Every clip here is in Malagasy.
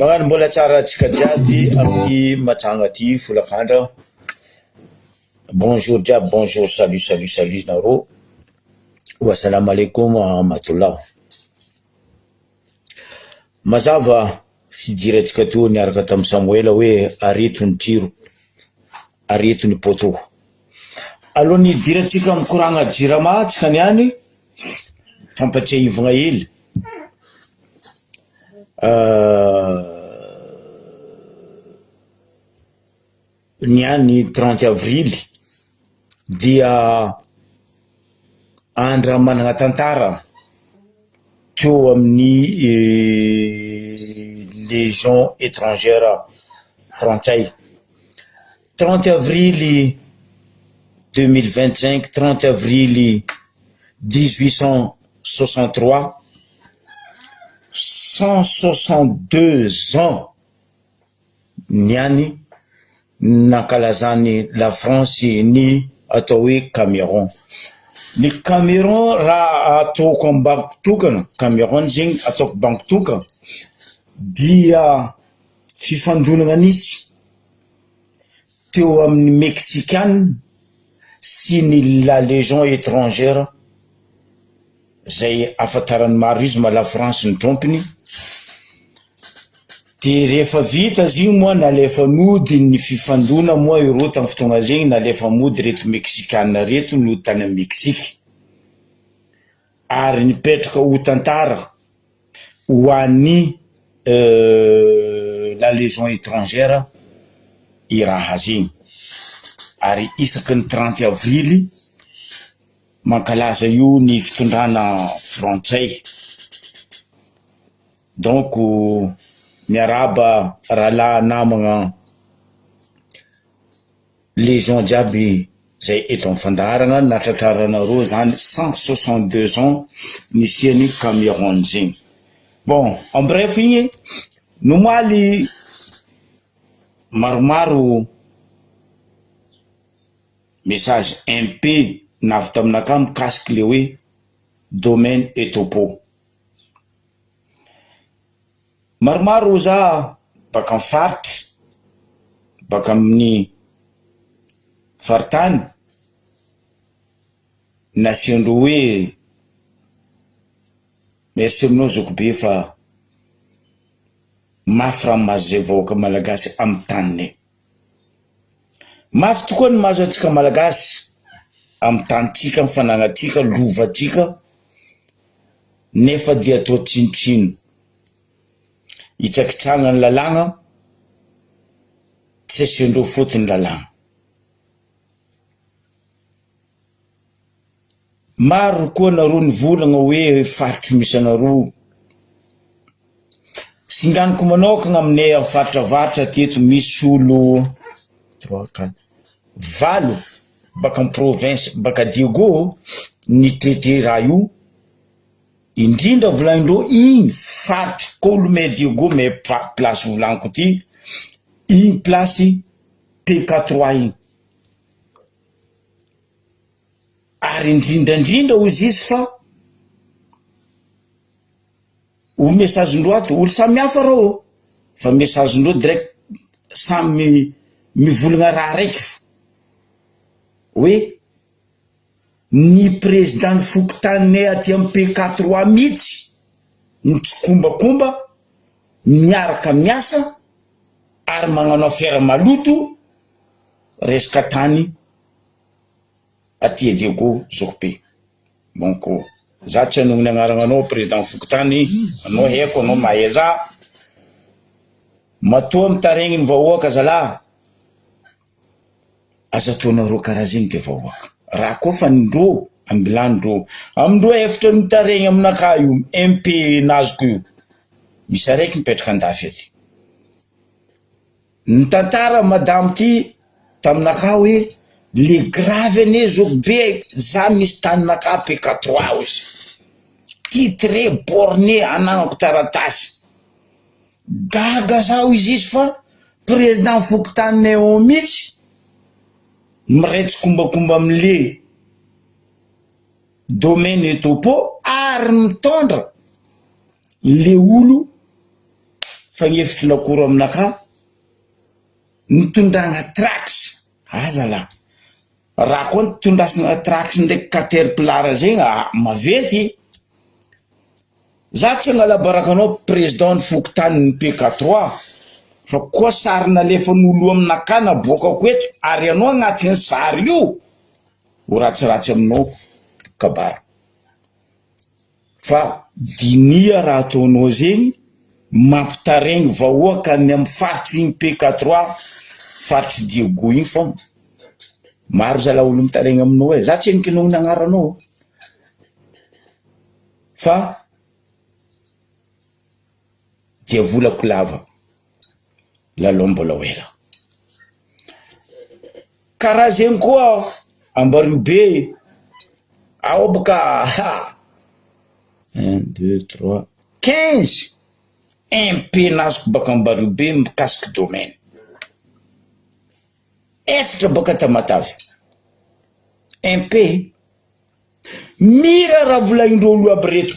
Magnano mbola tsara antsika jiaby amin'ny Mahajanga ty folakandro. Bonjour jiaby, bonjour, salut, salut, salut nareo. Wa salam alaikum wa rahmatullah. Mazava fidirantsika teo niaraka tamin'i Samoela hoe areto ny jiro, areto ny poteau. Alohan'ny hidirantsika amin'ny koragna jirama tsika niany, fampatsiahivagna hely. Ny any trente avrily dia andra manana tantara teo amin'ny Légion étrangère frantsay. Trente avrily deux mille vingt cinq, trente avrily dix huit cent soixante trois, 162 ans niany nankalazan'i la France ny atao hoe Cameroun. Ny Cameroun raha ataoko am banky tokana, Cameroun zegny ataoko banky tokana dia fifandonana nisy teo amin'ny Mexicana sy ny la Légion étrangère zay ahafantaran'ny maro izy ma la France ny tompony, de rehefa vita izy igny moa nalefa nody ny fifandona moa ireo tamy fotoagna zegny nalefa mody reto Mexicana reto nody tany amy Mexique, ary nipetraka ho tantara ho an'ny la Légion étrangère i raha zegny, ary isaky ny trente avrily Mankalaza io ny fitondrana frantsay. Donc miarahaba rahalahy namagna légion jiaby zay eto am fandaharagna natratraranareo zany 162 ans nisian'i Cameroun zegny. Bon en bref igny nomaly maromaro Message MP navy taminakahy mikasiky le hoe domaine et topo. Maromaro za baka am faritry, baka amin'ny faritany nasiandreo hoe merci aminao zokibe fa mafy raha mahazo zay vahoaka malagasy am taninay. Mafy tokoa ny mahazo antsika Malagasy amin'ny tanintsika, amin'ny fananantsika, lovantsika nefa dia atao tsinontsinona. Hitsakitsahana ny lalàna, tsy asiandreo fotony lalàna. Maro koa nareo nivolagna hoe faritry misy anareo. Singaniko manokagna aminay am faritra avaratra aty eto misy olo trois quatre valo baka am province baka Diego nitretre raha io, indrindra volagnindreo igny faritry koa olo mahay Diego mahay place volagniko ty, igny place PK trois igny. Ary indrindra indrindra hozy izy fa o message-ndreo ato, olo samy hafa reo ô, fa message-ndreo direct samy mivolagna raha raiky fo, hoe ny président-n'ny fokontaninay aty am PK trois mihitsy mitsikombakomba miaraka miasa ary magnano affaire maloto resaka tany aty Diego Zokibe. Donc za tsy hanogno ny agnarananao président fokontany, anao haiko anao mahay za, matoa mitaregny ny vahoaka zalah, aza ataonareo karaha zegny le vahoaka, raha koa fa ndrô ambilanindrô, amindrô efatra mitaregny aminakahy io MP nazoko io, misy araiky mipetraka andafy aty. Nitantara madame ty taminakahy hoe le grave anie zoky be za misy taninakahy PK trois ozy, titre borné anagnako taratasy, gaga za hozy izy fa président fokontaninay ao mihitsy miray tsikombakomba amle domaine et topo ary mitondra le olo. Fagnefitry lakoro aminakahy, nitondragna trax, aza lah, raha koa nitondrasana trax ndraiky caterpillar zegny ah maventy, za tsy hanala baraka anao président ny fokontany ny PK trois fa koa sary nalefan'olo aminakahy naboakako eto ary anao agnatin'ny sary io ho ratsiratsy aminao kabary. Fa diniha raha ataonao zegny mampitaregny vahoaka any am faritry igny PK trois faritry Diego igny fa maro zala olo mitaregny aminao e, za tsy nikinogny agnaranao fa diavolako lava lalao mbola ho ela. Karaha zegny koa Ambariobe ao boka ha un deux trois 15 MP nazoko baka Ambariobe mikasiky domaine efatra baka Tamatave MP Mira raha volagnindreo olo aby reto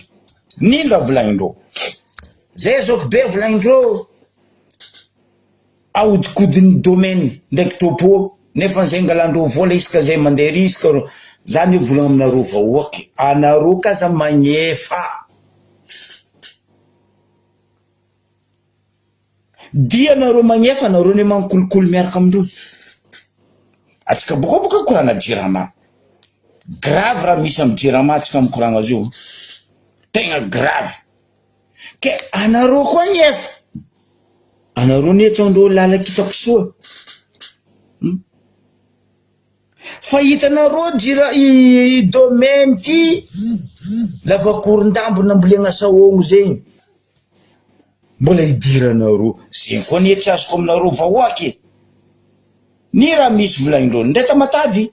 nino raha volagnindreo zay zoky be volagnindreo ahodikodin'ny domaine ndraiky topo nefa zay angalandreo vola isaka zay mandeha ery isaka ro za ne volagna aminareo vahoaky anareo k'aza magnefa Dia nareo magnefa nareo ne mankolikoly miaraka amindreo. Atsika boka boka koragna jirama. Grave raha misy am jirama atsika mikoragna azy io. Tegna grave. Ke anareo koa agnefa. Anareo ne ataondreo lala kitako soa. Hum. Fa hitanareo jira i domaine ty lavakoron-dambo nambolena sahogno zegny. Mbola idiranareo zegny koa anie tsy azoko aminareo vahoaka e! Ny raha misy volagnindreo ndray tamatavy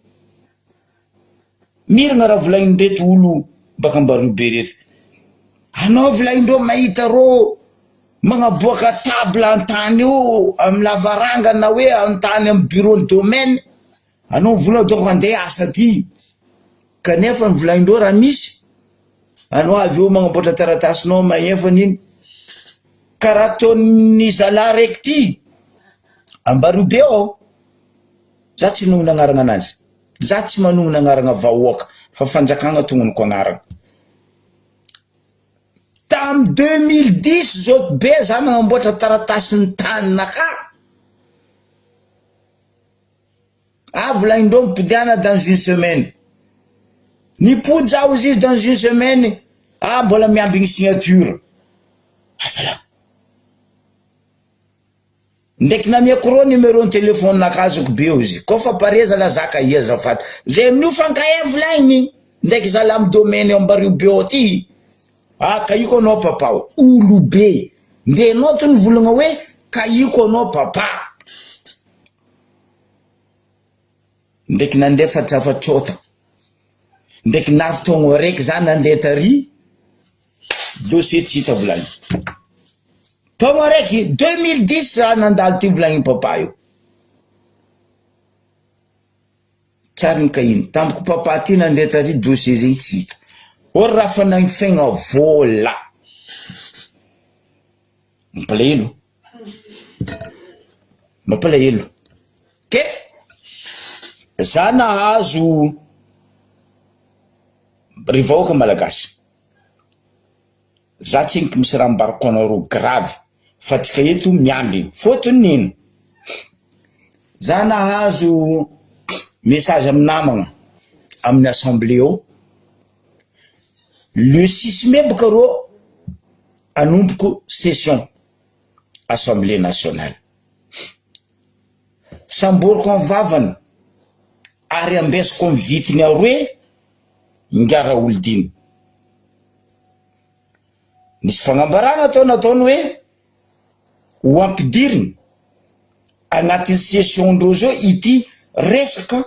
mirana raha volagnindreto olo baka ambario be reto anao volagnindreo mahita reo magnaboaka table antany eo amy lavaranga na hoe antany amy bureau ny domaine Anao mivola donc andeha asa aty kanefa ny volagnindreo raha misy anao avy eo magnamboatra taratasinao magnefa an'iny karaha ataon'ny zalahy raiky ty Ambario be ao za tsy hinognona agnarana anazy za tsy manognona agnarana vahoaka fa fanjakana tognoniko agnarana tamy 2010 zoky be za nagnamboatra taratasin'ny taninakahy Ah volagnindreo mipodiana dans une semaine. Nipody zaho izy dans une semaine, ah mbola miambigny signature. Azalahy. Ndraiky namiako rô numéro ny téléphone naka zoky be ozy. Koa fa pare zala zaka ia azafady. Zay amin'io fankahay volagniny. Ndraiky zala amy domaine Ambario be ao ty. Ah kahiko anao papa o. Olobe. Ndre anao to nivolagna hoe kahiko anao papa. Ndraiky nandefa trafatrota. Ndraiky navy taogno araiky za nandeha tary, dossier tsy hita volagny. Taogno araiky, 2010 za nandalo ty volagniny papa io. Tsary ny kahiny. Tamiko papa ty nandeha tary dossier zegny tsy hita. Or raha fa nagnifegna vola. Mampalahelo. Mampalahelo. Ke za nahazo ry vahoaka malagasy, za tsendriky misy raha ambarako anareo grave fa tsika eto miambigny, fôtony nino? Za nahazo message amy namagna amin'ny assemblée ao, le six mai boka rô hanomboko session assemblée nationale. Samboriko amin'ny vavany ary ambesiko amin'ny vitiny aroe ingahy Raholidina. Nisy fagnambarana tao nataony hoe ho ampidiriny agnatin'ny session-ndreo zao ity resaka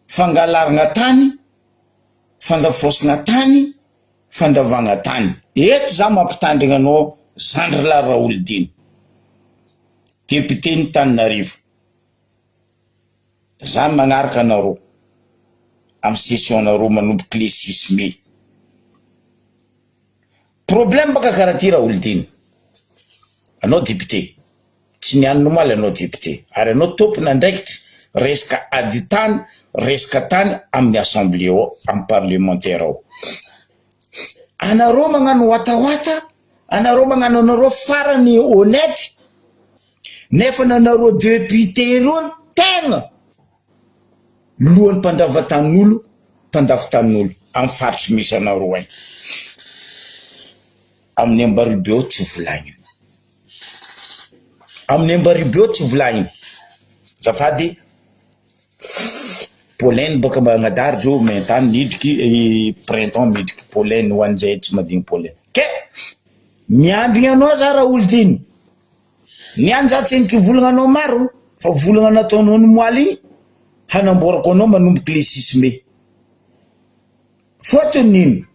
fangalarana tany, fandafaosana tany, fandravagna tany. Eto za mampitandrigna anao zandry lahy Raholidina, député-n'i Tananarivo. Za magnaraka anareo amy session-nareo manomboky le six mai. Problème baka karaha ty Raholidina. Anao député, tsy nianina omaly anao député, ary anao tompon'andraikitra resaka ady tany, resaka tany amin'ny assemblée ao, amin'ny parlementaire ao. Anareo magnano watawata, anareo magnano anareo farany honnête, nefa nanareo député ireo no tegna lohan'ny mpandrava tanin'olo, mpandafo tanin'olo amin'ny faritry misy anareo agny. Amin'ny Ambaribe ao tsy volagnina. Amin'ny Ambaribe ao tsy volagnina. Azafady, pollen bôka Manadary zao maintany midriky, printemps midriky pollen ho an'izay tsy mahadigny pollen. Ke miambigny anao za Raholidina. Niany za tsy nikivolagna anao maro fa volagna nataonao ny moaly igny hanamboarako anao manomboky le six mai. Fôtony ino?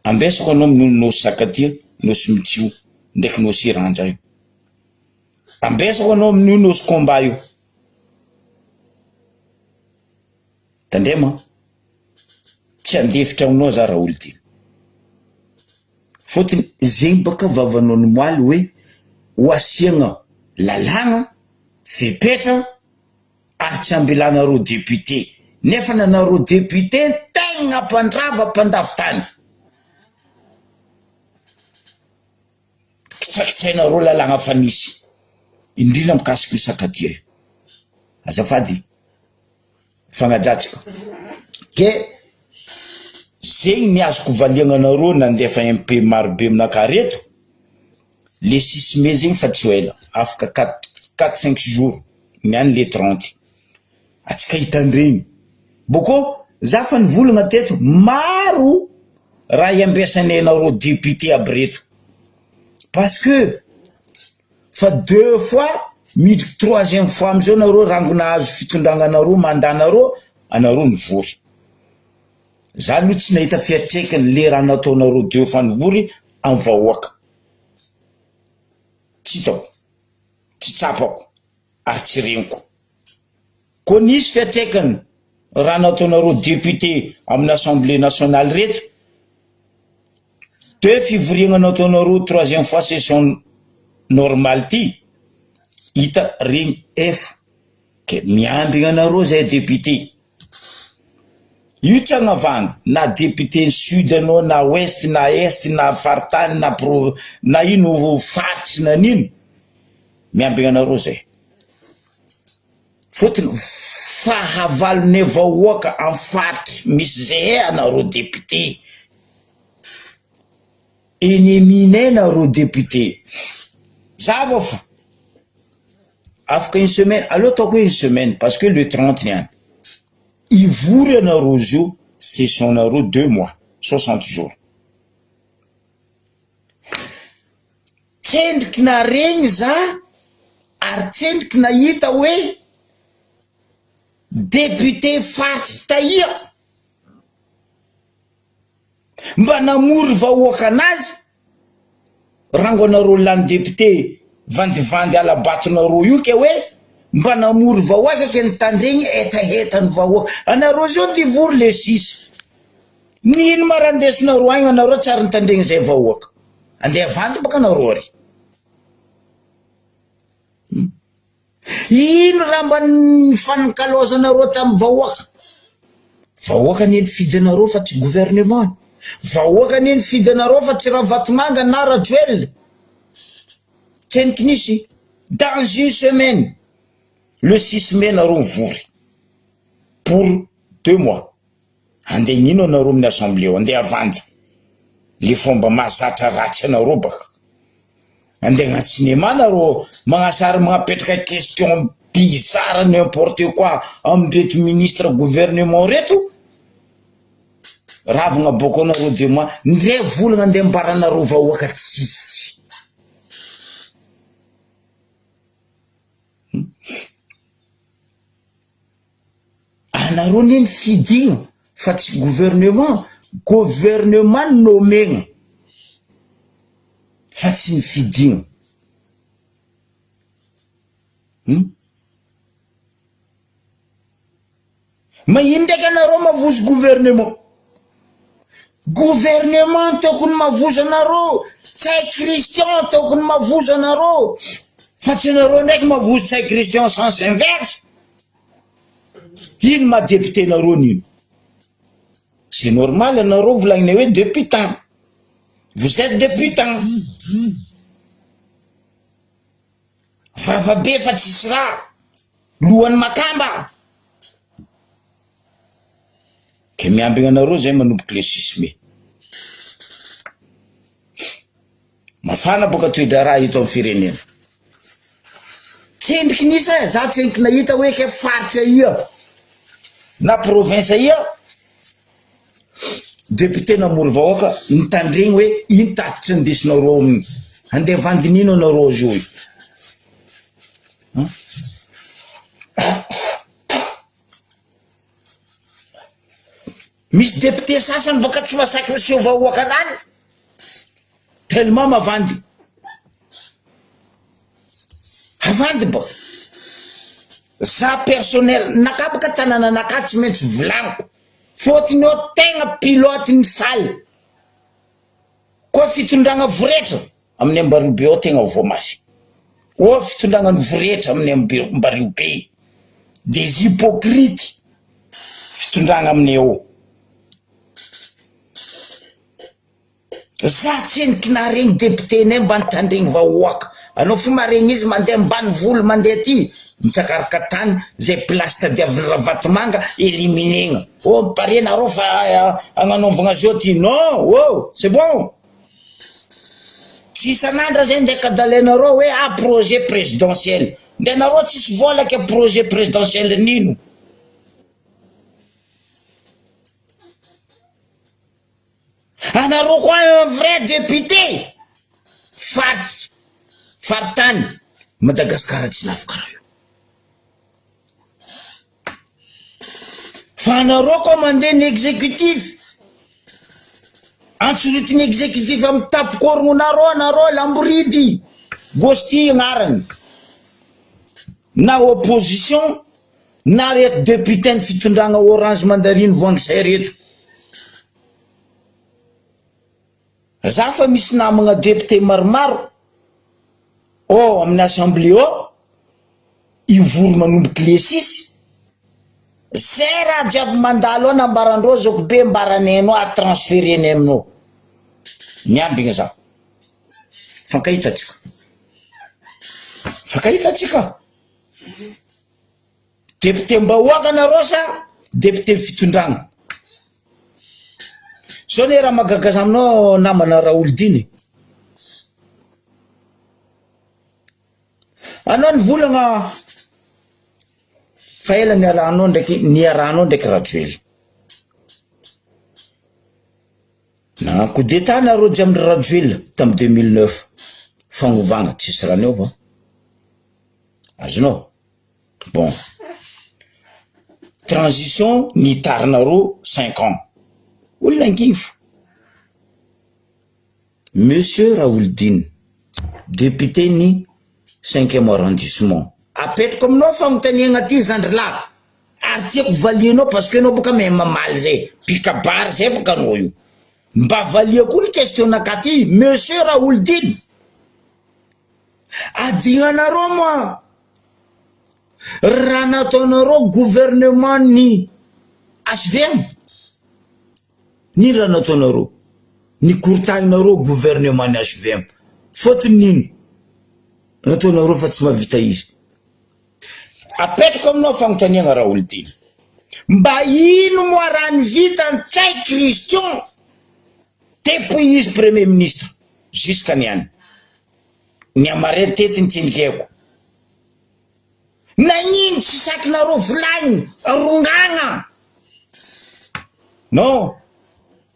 Ambesako anao amin'io Nosy Sakatia, Nosy Mitsio, ndraiky Nosy Iranja io. Ambesako anao amin'io Nosy Komba io. Tandremo an! Tsy handefitra aminao za Raholidina. Fôtony zegny baka vavanao nomaly hoe ho asiagna lalàgna, fepetra, ary tsy ambelanareo député nefa nanareo député tegna mpandrava mpandavo tany kitsakitsainareo lalagna fa nisy indrindra mikasika io sakadia io azafady fagnajatsika ke zegny ny azoko valiagna anareo nandefa MP marobe aminakahy reto Le six mai zegny fa tsy ho ela, afaka quatre quatre cinq jours, ny any le 30, atsika hitandregny, bôkô za fa nivolagna teto maro raha iambesanay anareo député aby reto, parce que fa deux fois midriky troisième fois amizao nareo rango nahazo fitondragna anareo mandat nareo, anareo nivory, za aloha tsy nahita fiatrekany le raha nataonareo deux fois nivory amy vahoaka. Tsy hitako, tsy tsapako ary tsy reniko. Koa nisy fiantraikany raha nataonareo député amin'ny assemblée nationale reto, deux fivoriagna nataonareo troisième fois session normale ty, hita regny ef ke miambigna anareo zay député. Io tsy agnavahana na député ny sud anao na ouest na est na faritany na pro na ino faritry na nino, miambigna anareo zay. Fôtony fahavalonay vahoaka am faritry misy zehay anareo député, enneminay nareo député, zava fo. Afaka une semaine, aleo ataoko hoe une semaine parce que le 30 niany. Hivory anareo zio session nareo deux mois, 60 jours. Tsendriky naregny za ary tsendriky nahita hoe député faritry taia. Mba namory vahoaka anazy rango anareo lany député vandivandy alabatonareo io ke hoe mba namory vahoaka ke nitandregny hetahetany vahoaka anareo zao ty vory le sisa nino ma raha ndesinareo agny anareo tsary nitandregny zay vahoaka andeha vandy baka anareo ary. Ino raha mba nifankalozanareo tamin'ny vahoaka? Vahoaka anie nifidy anareo fa tsy gouvernement. Vahoaka anie nifidy anareo fa tsy Ravatomanga na Rajoelina. Tseniky nisy dans une semaine, le 6 mai nareo mivory pour deux mois. Andeha hino anareo amin'ny assemblée ao, andeha havandy le fomba mahazatra ratsy anareo baka. Andeha hagnano cinéma nareo, magnasary magnapetraka question bizarre n'importe quoi amindreto ministre gouvernement reto, ravagna bôka anareo deux mois, ndray volagna andeha ambaranareo vahoaka tsisy. Anareo anie ny fidigna fa tsy gouvernement, gouvernement no nomegna fa tsy ny fidigna hum. Magnino ndraiky anareo mavozo gouvernement? Gouvernement tokony mavozo anareo, Ntsay Christian tokony mavozo anareo, fa tsy anareo ndraiky mavozo Ntsay Christian sens inverse. Ino maha député nareo nino? C'est normal anareo volagnina hoe députant. Vous êtes députant. Vava be fa tsisy raha. Lohan'ny makamba. Ke miambigna anareo zay manomboky le six mai. Mafana boka toe-draharaha eto amin'ny firenena. Tsendriky nisa e, za tsendriky nahita hoe ke faritra ia na province ia député namory vahoaka nitandregny hoe ino tatitra indesinareo aminy, andeha vandinino anareo zio io. Misy député sasany boka tsy masaky miseho vahoaka anany tellement mavandy. Havandy boka. Za personnel naka boka tanàna naka tsy maintsy volagniko. Fôtony eo tegna pilote ny salle. Koa fitondragna voretra. Amin'ny Ambariobe ao tegna voa mafy. Oa fitondragna ny voretra amin'ny Ambariobe. Des hypocrites fitondragna aminay ao. Za tsendriky naharegny député-nay mba nitandregny vahoaka. Anao fo maharegny izy mandeha ambanivolo mandeha aty mitsakaraka tany zay place tadiavin'i Ravatomanga éliminegna. Oh mipare nareo fa agnanaovagna zao ty. Non, oh c'est bon. Tsy isan'andro zay ndeha kadalainareo hoe ah projet présidentiel. Nde nareo tsisy vola ke projet présidentiel nino. Anareo koa un vrai député faritry faritany Madagascar tsy lafo karaha io. Fa anareo koa mandeha ny executif, antsoritin'ny executif amin'ny tapok'orognonareo anareo lamboridy, Gosty agnarany, na opposition na reto député ny fitondragna orange mandarine voangy zay reto. Za fa misy namagna député maromaro ao amin'ny assemblée ao hivory manomboky le six, zay raha jiaby mandalo ao nambarandreo zokibe ambaranay anao ary transferenay aminao, miambigna za, mifankahita tsika, mifankahita tsika. Député-mbahoaka nareo sa député fitondragna? Zao anie raha mahagaga za aminao namana Raholidina e. Anao nivolagna fa ela niarahanao ndraiky niarahanao ndraiky Rajoely. Nagnano coup d'état nareo jiaby Rajoelina tamy 2009 fagnovagna tsisy raha niova. Azonao? Bon. Transition nitarinareo cinq ans. Olona angivo. Monsieur Raholidina, député ny cinquième arrondissement. Apetrako aminao fagnontaniagna ty zandry lahy, ary tiako valianao parce que anao boka mahay mamaly zay, mpikabary zay boka anao io. Mba valia koa ny question-nakahy ty, Monsieur Raholidina. Adignanareo moa raha nataonareo gouvernement ny HVM? Nino raha nataonareo? Nikorotahinareo gouvernement ny HVM. Fôtony nino? Nataonareo fa tsy mahavita izy. Apetrako aminao fanontaniagna Raholidina. Mba ino moa raha ny vita Ntsay Christian depuis izy premier ministre jusqu'à niany? Ny amaray teto ny tsindriky haiko. Nagnino tsy sakinareo volagniny rongagna? Non,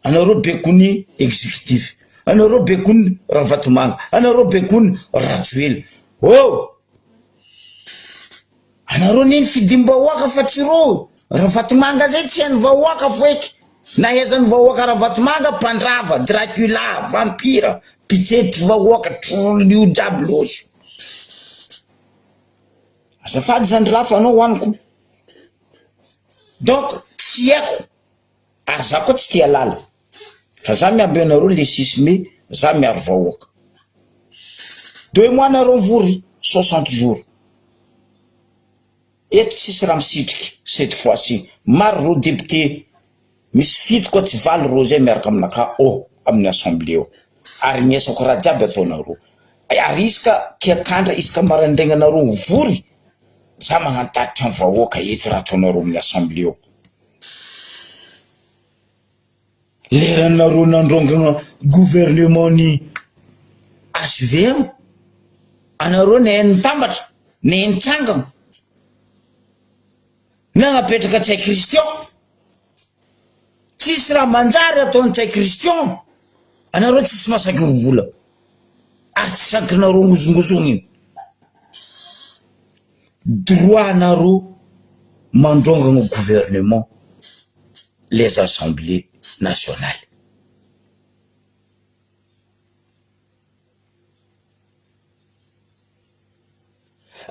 anareo bekony executif, anareo bekony Ravatomanga, anareo bekony Rajoelina. Oh! Anareo anie ny fidim-bahoaka fa tsy rô Ravatomanga zay tsy hain'ny vahoaka foeky nahaizan'ny vahoaka Ravatomanga mpandrava, Dracula, vampire, mpitsetry vahoaka, trrlio jiaby loso. Azafady zandry lahy fa anao hoaniko. Donc tsy haiko ary za koa tsy tia lala. Fa za miamby anareo le six mai za miaro vahoaka. Deux mois nareo mivory, 60 jours. Eto tsisy raha misitriky cette fois ci. Maro reo député misy fito koa tsy valo reo zay miaraka aminakahy ao amin'ny assemblée ao. Ary niasako raha jiaby ataonareo. Ary isaka kiakandra isaka maraindraigna nareo mivory, za magnano tatitra ny vahoaka eto raha ataonareo amin'ny assemblée ao. Leranareo nandrongana gouvernement ny HVM, anareo nahay nitambatra, nahay nitsangana, nanapetraka Ntsay Christian, tsisy raha manjary ataon'i Ntsay Christian, anareo tsisy mahasaky mivola, ary tsy sakinareo ngozongozongina, droit nareo mandrongana gouvernement. les assemblées nationales.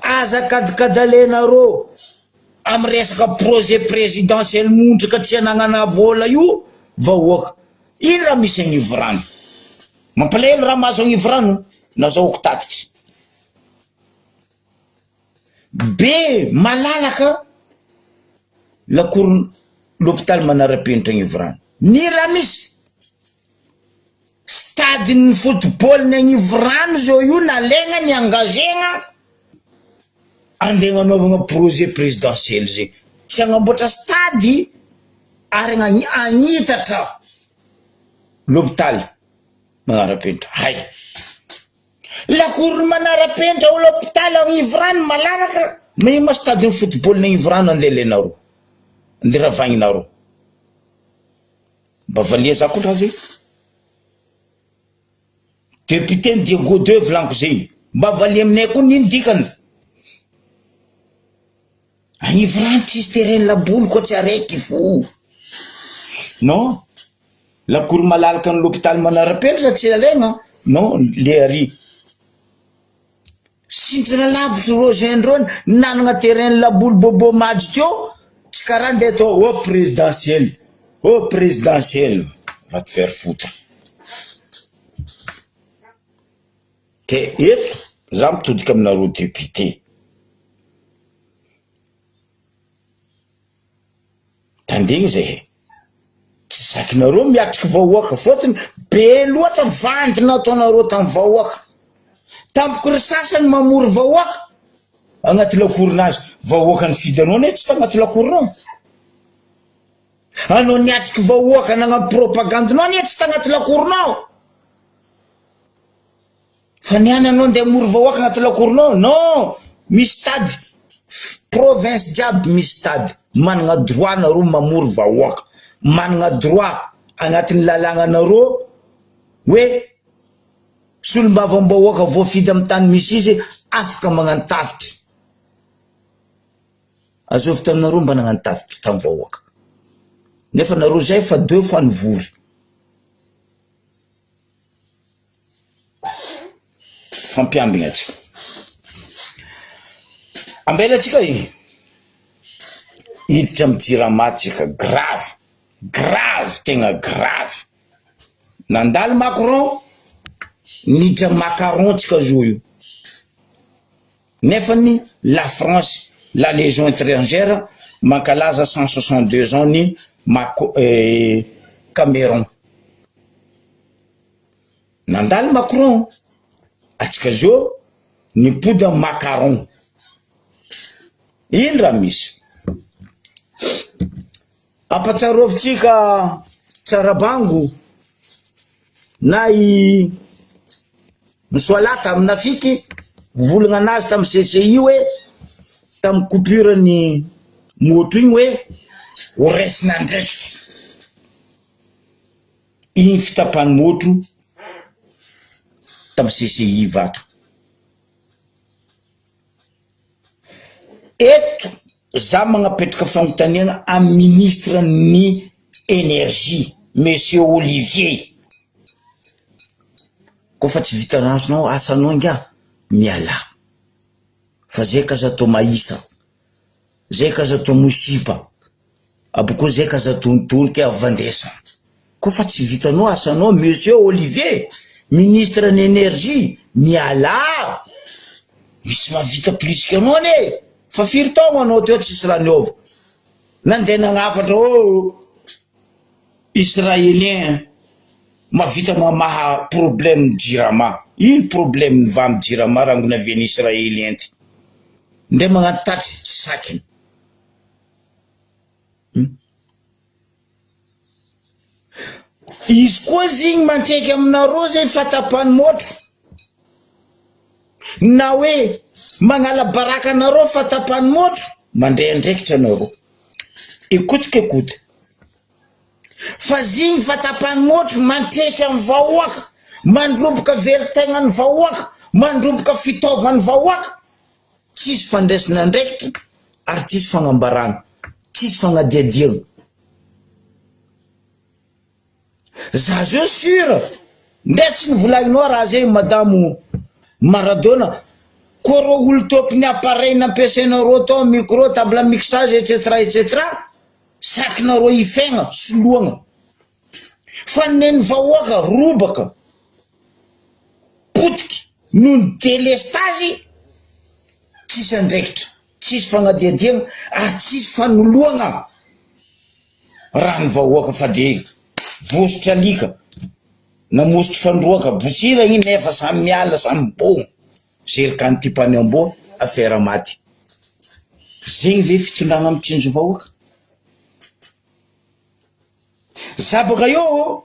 Aza kadikadalenareo amy resaka projet présidentiel mondrika tsy anagnana vola io vahoaka. Ino raha misy agnivo rano? Mampalahelo raha mahazo agnivo rano, nazahoako tatitry. Be malalaka lakoron'ny l'hôpital manara-penitra Agnivorano. Ny raha misy stade-n'ny football-ny Agnivorano zao io nalaigna ny engagena andeha agnanaovagna projet présidentiel zegny. Tsy agnamboatra stade ary agnitatra l'hôpital manara-penitra. Hay! Lakoron'ny manara-penitra ao l'hôpital Agnivorano malalaka magnino ma stade ny football ny Agnivorano andeha alainareo andeha ravagninareo mba valia za koa raha zay député ny Diego deux volaniko zegny mba valia aminay koa n'ino dikany Agnivorano tsisy terrain laboly koa tsy araiky fo non lakoro malalaka ny l'hôpital manara-penitra tsy alaigna non le ary sintrana lavitry reo jeune reo nanagna terrain laboly bobo majy teo tsy karaha ndeha atao oh présidentiel oh présidentiel va te faire foutre ke eto za mitodika aminareo député Tandregny zay e! Tsy zakinareo miatriky vahoaka fôtony be loatra vandy nataonareo tam vahoaka. Tampoky ry sasany mamory vahoaka agnaty lakoronazy, vahoaka nifidy anao anie tsy tagnaty lakoronao. Anao niatriky vahoaka nagnano propagandinao anie tsy tagnaty lakoronao. Fa ny any anao ndeha hamory vahoaka agnaty lakoronao non misy stade province jiaby misy stade managna droit nareo mamory vahoaka managna droit agnatin'ny lalàgnanareo hoe solombavambahoaka voafidy amin'ny tany misy izy afaka magnano tafitry azovy taminareo mba nagnano tafitry tamin'ny vahoaka nefa nareo zay fa deux fois nivory. Fampiambigna antsika. Ambela antsika hiditra amy jirama tsika, grave, grave tegna grave. Nandalo Macron, niditra macaron tsika zao io, nefany la France, la légion étrangère mankalaza 162 ans ny Maco- Cameron. Nandalo Macron, atsika zao nipody am macaron. Ino raha misy? Ampatsarovintsika Tsarabango na i Misoalata aminafiky volagna anazy tamy CCI hoe tamy coupure ny moto igny hoe ho raisina andraikitra. Iny fitapan'ny motro tamin'ny CCI Ivato. Eto za magnapetraka fagnontaniana amin'ny ministre ny energie monsieur Olivier, kôfa tsy vitanao asanao ingahy mialà fa zay ka aza atao mahisa. Zay ka aza atao mosiba, abokeo zay ka aza atonitoniky avy vandesana. Koa fa tsy vitanao asanao monsieur Olivier, ministre ny energie, mialà! Misy mahavita plus que anao anie! Fa firy taogno anao teo tsisy raha niova? Nandeha nagnafatra oh israelien mahavita mamaha problème jirama. Ino problème ny vamy jirama rangony avy any israelien ty? Ndeha magnano taxe tsy sakiny. Hum. Izy koa zigny manteky aminareo zay fatapany motro na hoe magnala baraka anareo fatapany motro mandray andraikitra anareo. Écoute qu'écoute. Fa zigny fatapany motro manteky amy vahoaka, mandroboka velon-tegnan'ny vahoaka, mandroboka fitaovan'ny vahoaka. Tsisy fandraisana andraikitra ary tsisy fagnambarana, tsisy fagnadihadiana. Za zao sur, ndre tsy novolagninao raha zay madamo Maradona, ko reo olo tômpony appareil nampiasainareo tao, micro, table mixage etc etc, sakinareo hifegna, soloagna. Fa nen'ny vahoaka robaka, potiky noho ny delestazy, tsisy andraikitra, tsisy fanadihadiana ary tsisy fanoloana raha ny vahoaka fa de vositra alika na mositry fandroaka botsira igny nefa samy miala samy bôgno, zerikany tipany amboa affaire maty. Zegny ve fitondragna mitsinjo vahoaka? Za baka eo ô,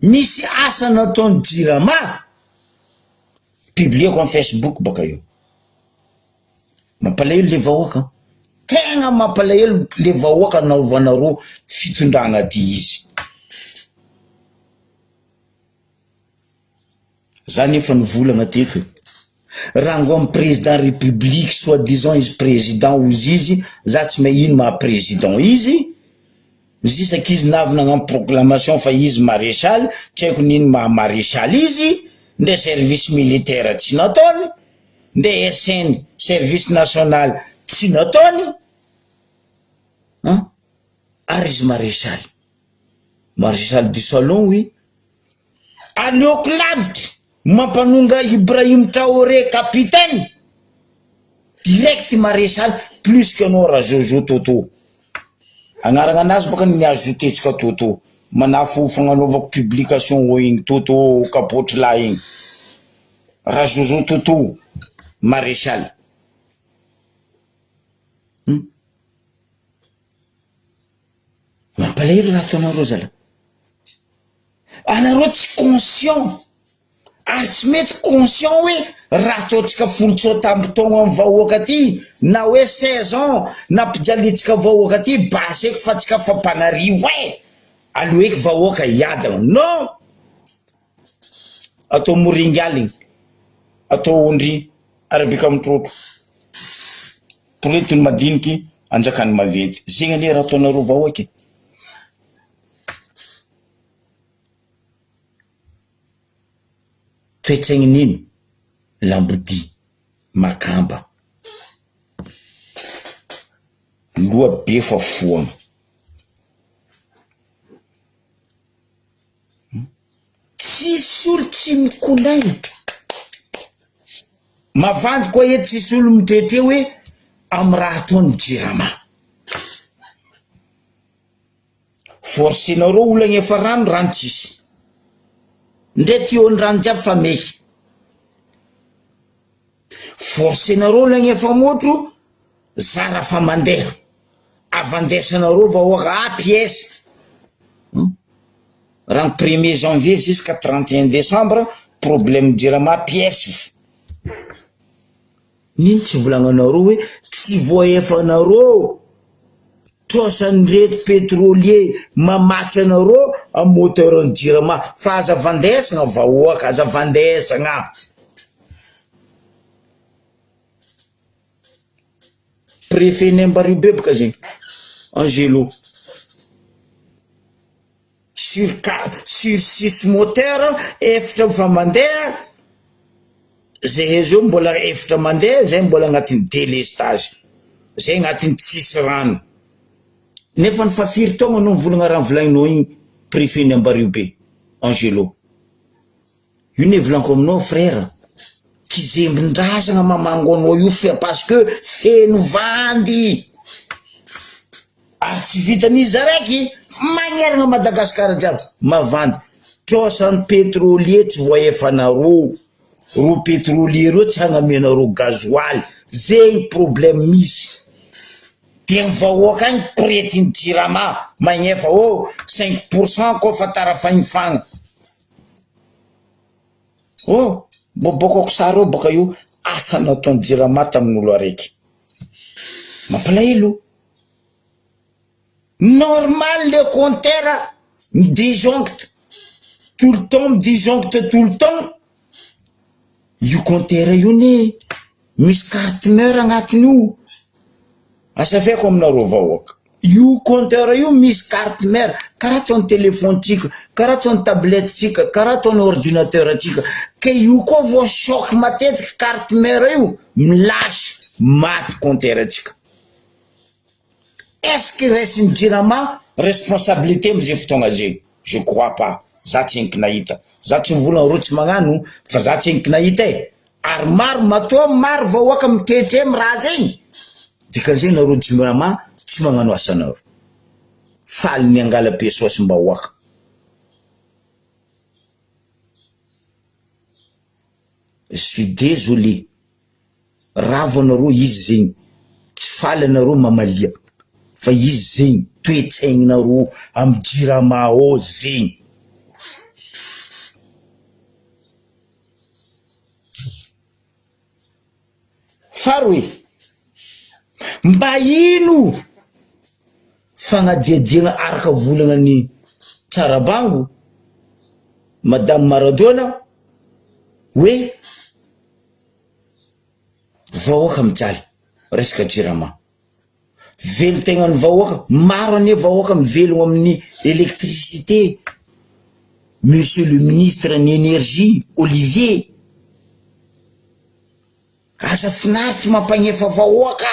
misy asa nataon'ny jirama, publieko am facebook baka eo, mampalahelo le vahoaka, tegna mampalahelo le vahoaka anaovanareo fitondragna ty izy. Za nefa nivolagna teto e, raha ngo am président république soit disant izy président ozy izy, za tsy mahay ino maha président izy, zisaky izy navy nagnano proclamation fa izy maréchal, tsy haiko n'ino maha maréchal izy, ndre service militaire tsy nataony, ndre SN service national tsy nataony, an, ary izy maréchal, maréchal du salon oui. Aleoko lavitra mampanonga Ibrahim Traoré capitaine direct maréchal plus que anao Rajojo Toto. Agnarana anazy baka ny ajouter-tsika Toto. Manafo fagnanaovako publication eo igny Toto kapoatry lahy igny. Rajojo Toto maréchal. Hum. Mampalahelo raha ataonareo zalahy. Anareo tsy conscient ary tsy mety conscient hoe raha ataontsika 17 taogno amin'ny vahoaka aty na hoe 16 ans nampijaliantsika vahoaka aty basy eky fa tsika fa mpanarivo e! Aleo eky vahoaka hiadana. Non! Atao moringa aligny, atao ondry arabika mitrotro, poretiny madiniky anjakan'ny maventy. Zegny anie raha ataonareo vahoaka e! Toetsaignin'ino? Lambodia, makamba. Loha be fa foana. Tsisy olo tsy mikolaigny. Mavandy koa eto tsisy olo mitretre hoe amy raha ataony jirama. Forcenareo olo agnefa rano, rano tsisy. Ndre tuyau ny rano jiaby fa meky. Forcenareo olo agnefa motro, zara fa mandeha. Avandesanareo vahoaka ah pièce. Hum. Raha ny premier janvier jusqu'à 31 décembre, problème jirama pièce. Nino tsy volagnanareo hoe tsy voaefanareo trosan'ireto pétrolier mamatsy anareo am moteur ny jirama fa aza vandesagna vahoaka aza vandesagna. Préfet ny Ambariho be boka zegny Angelo. Sur quatre sur six moteur efatra efa mandeha zahay zao mbola efatra mandeha zay mbola agnatin'ny delestage zay agnatin'ny tsisy rano nefa ny fa firy taogno anao mivolagna raha volagninao igny. préfet ny Ambariobe Angelo. Io ne volaniko aminao frère, kizembin-drazagna mamango anao io fa parce que feno vandy, ary tsy vitan'izy araiky magnerana Madagascar jiaby mavandy, trosan'ny pétrolier tsy voaefanareo, reo pétrolier reo tsy hagnamianareo gasoil, zegny problème misy, de ny vahoaka agny poretin'ny jirama magnefa oh cinq pour cent koa fa tara fagnifagna. Oh! Mbô bôkako sary eo bôka io asa nataon'i jirama tamin'olo araiky. Mampalahelo. Normal le compteur mi-disjoncte tout le temps mi-disjoncte tout le temps, io compteur io ne misy carte mère agnatiny io, Azavaiko aminareo vahoaka, io compteur io misy carte mère karaha ataon'ny téléphone-tsika, karaha ataon'ny tablette-tsika, karaha ataon'ny ordinateur-tsika, ke io koa vao choc matetiky carte mère io, milasy, maty compteur-tsika. Est ce que raisin'ny jirama responsabilité amizay fotoagna zay? Je crois pas, za tsy henoko nahita, za tsy mivolagna reo tsy magnano fa za tsy henoko nahita e! Ary maro matoa maro vahoaka mitretrem raha zegny dikan'izay nareo jirama tsy magnano asanareo faly ny angala pesos-mbahoaka. Je suis désolé ravo anareo izy zegny tsy faly anareo mamalia fa izy zegny toetsaigninareo am jirama ao zegny. Faharoe, mba ino fagnadihadiana araka volagna ny Tsarabango, Madame Maradona, hoe vahoaka mijaly resaka jirama. Velon-tegnan'ny vahoaka, maro anie vahoaka mivelogno amin'ny électricité, Monsieur le ministre ny énergie Olivier, aza finaritry mampagnefa vahoaka,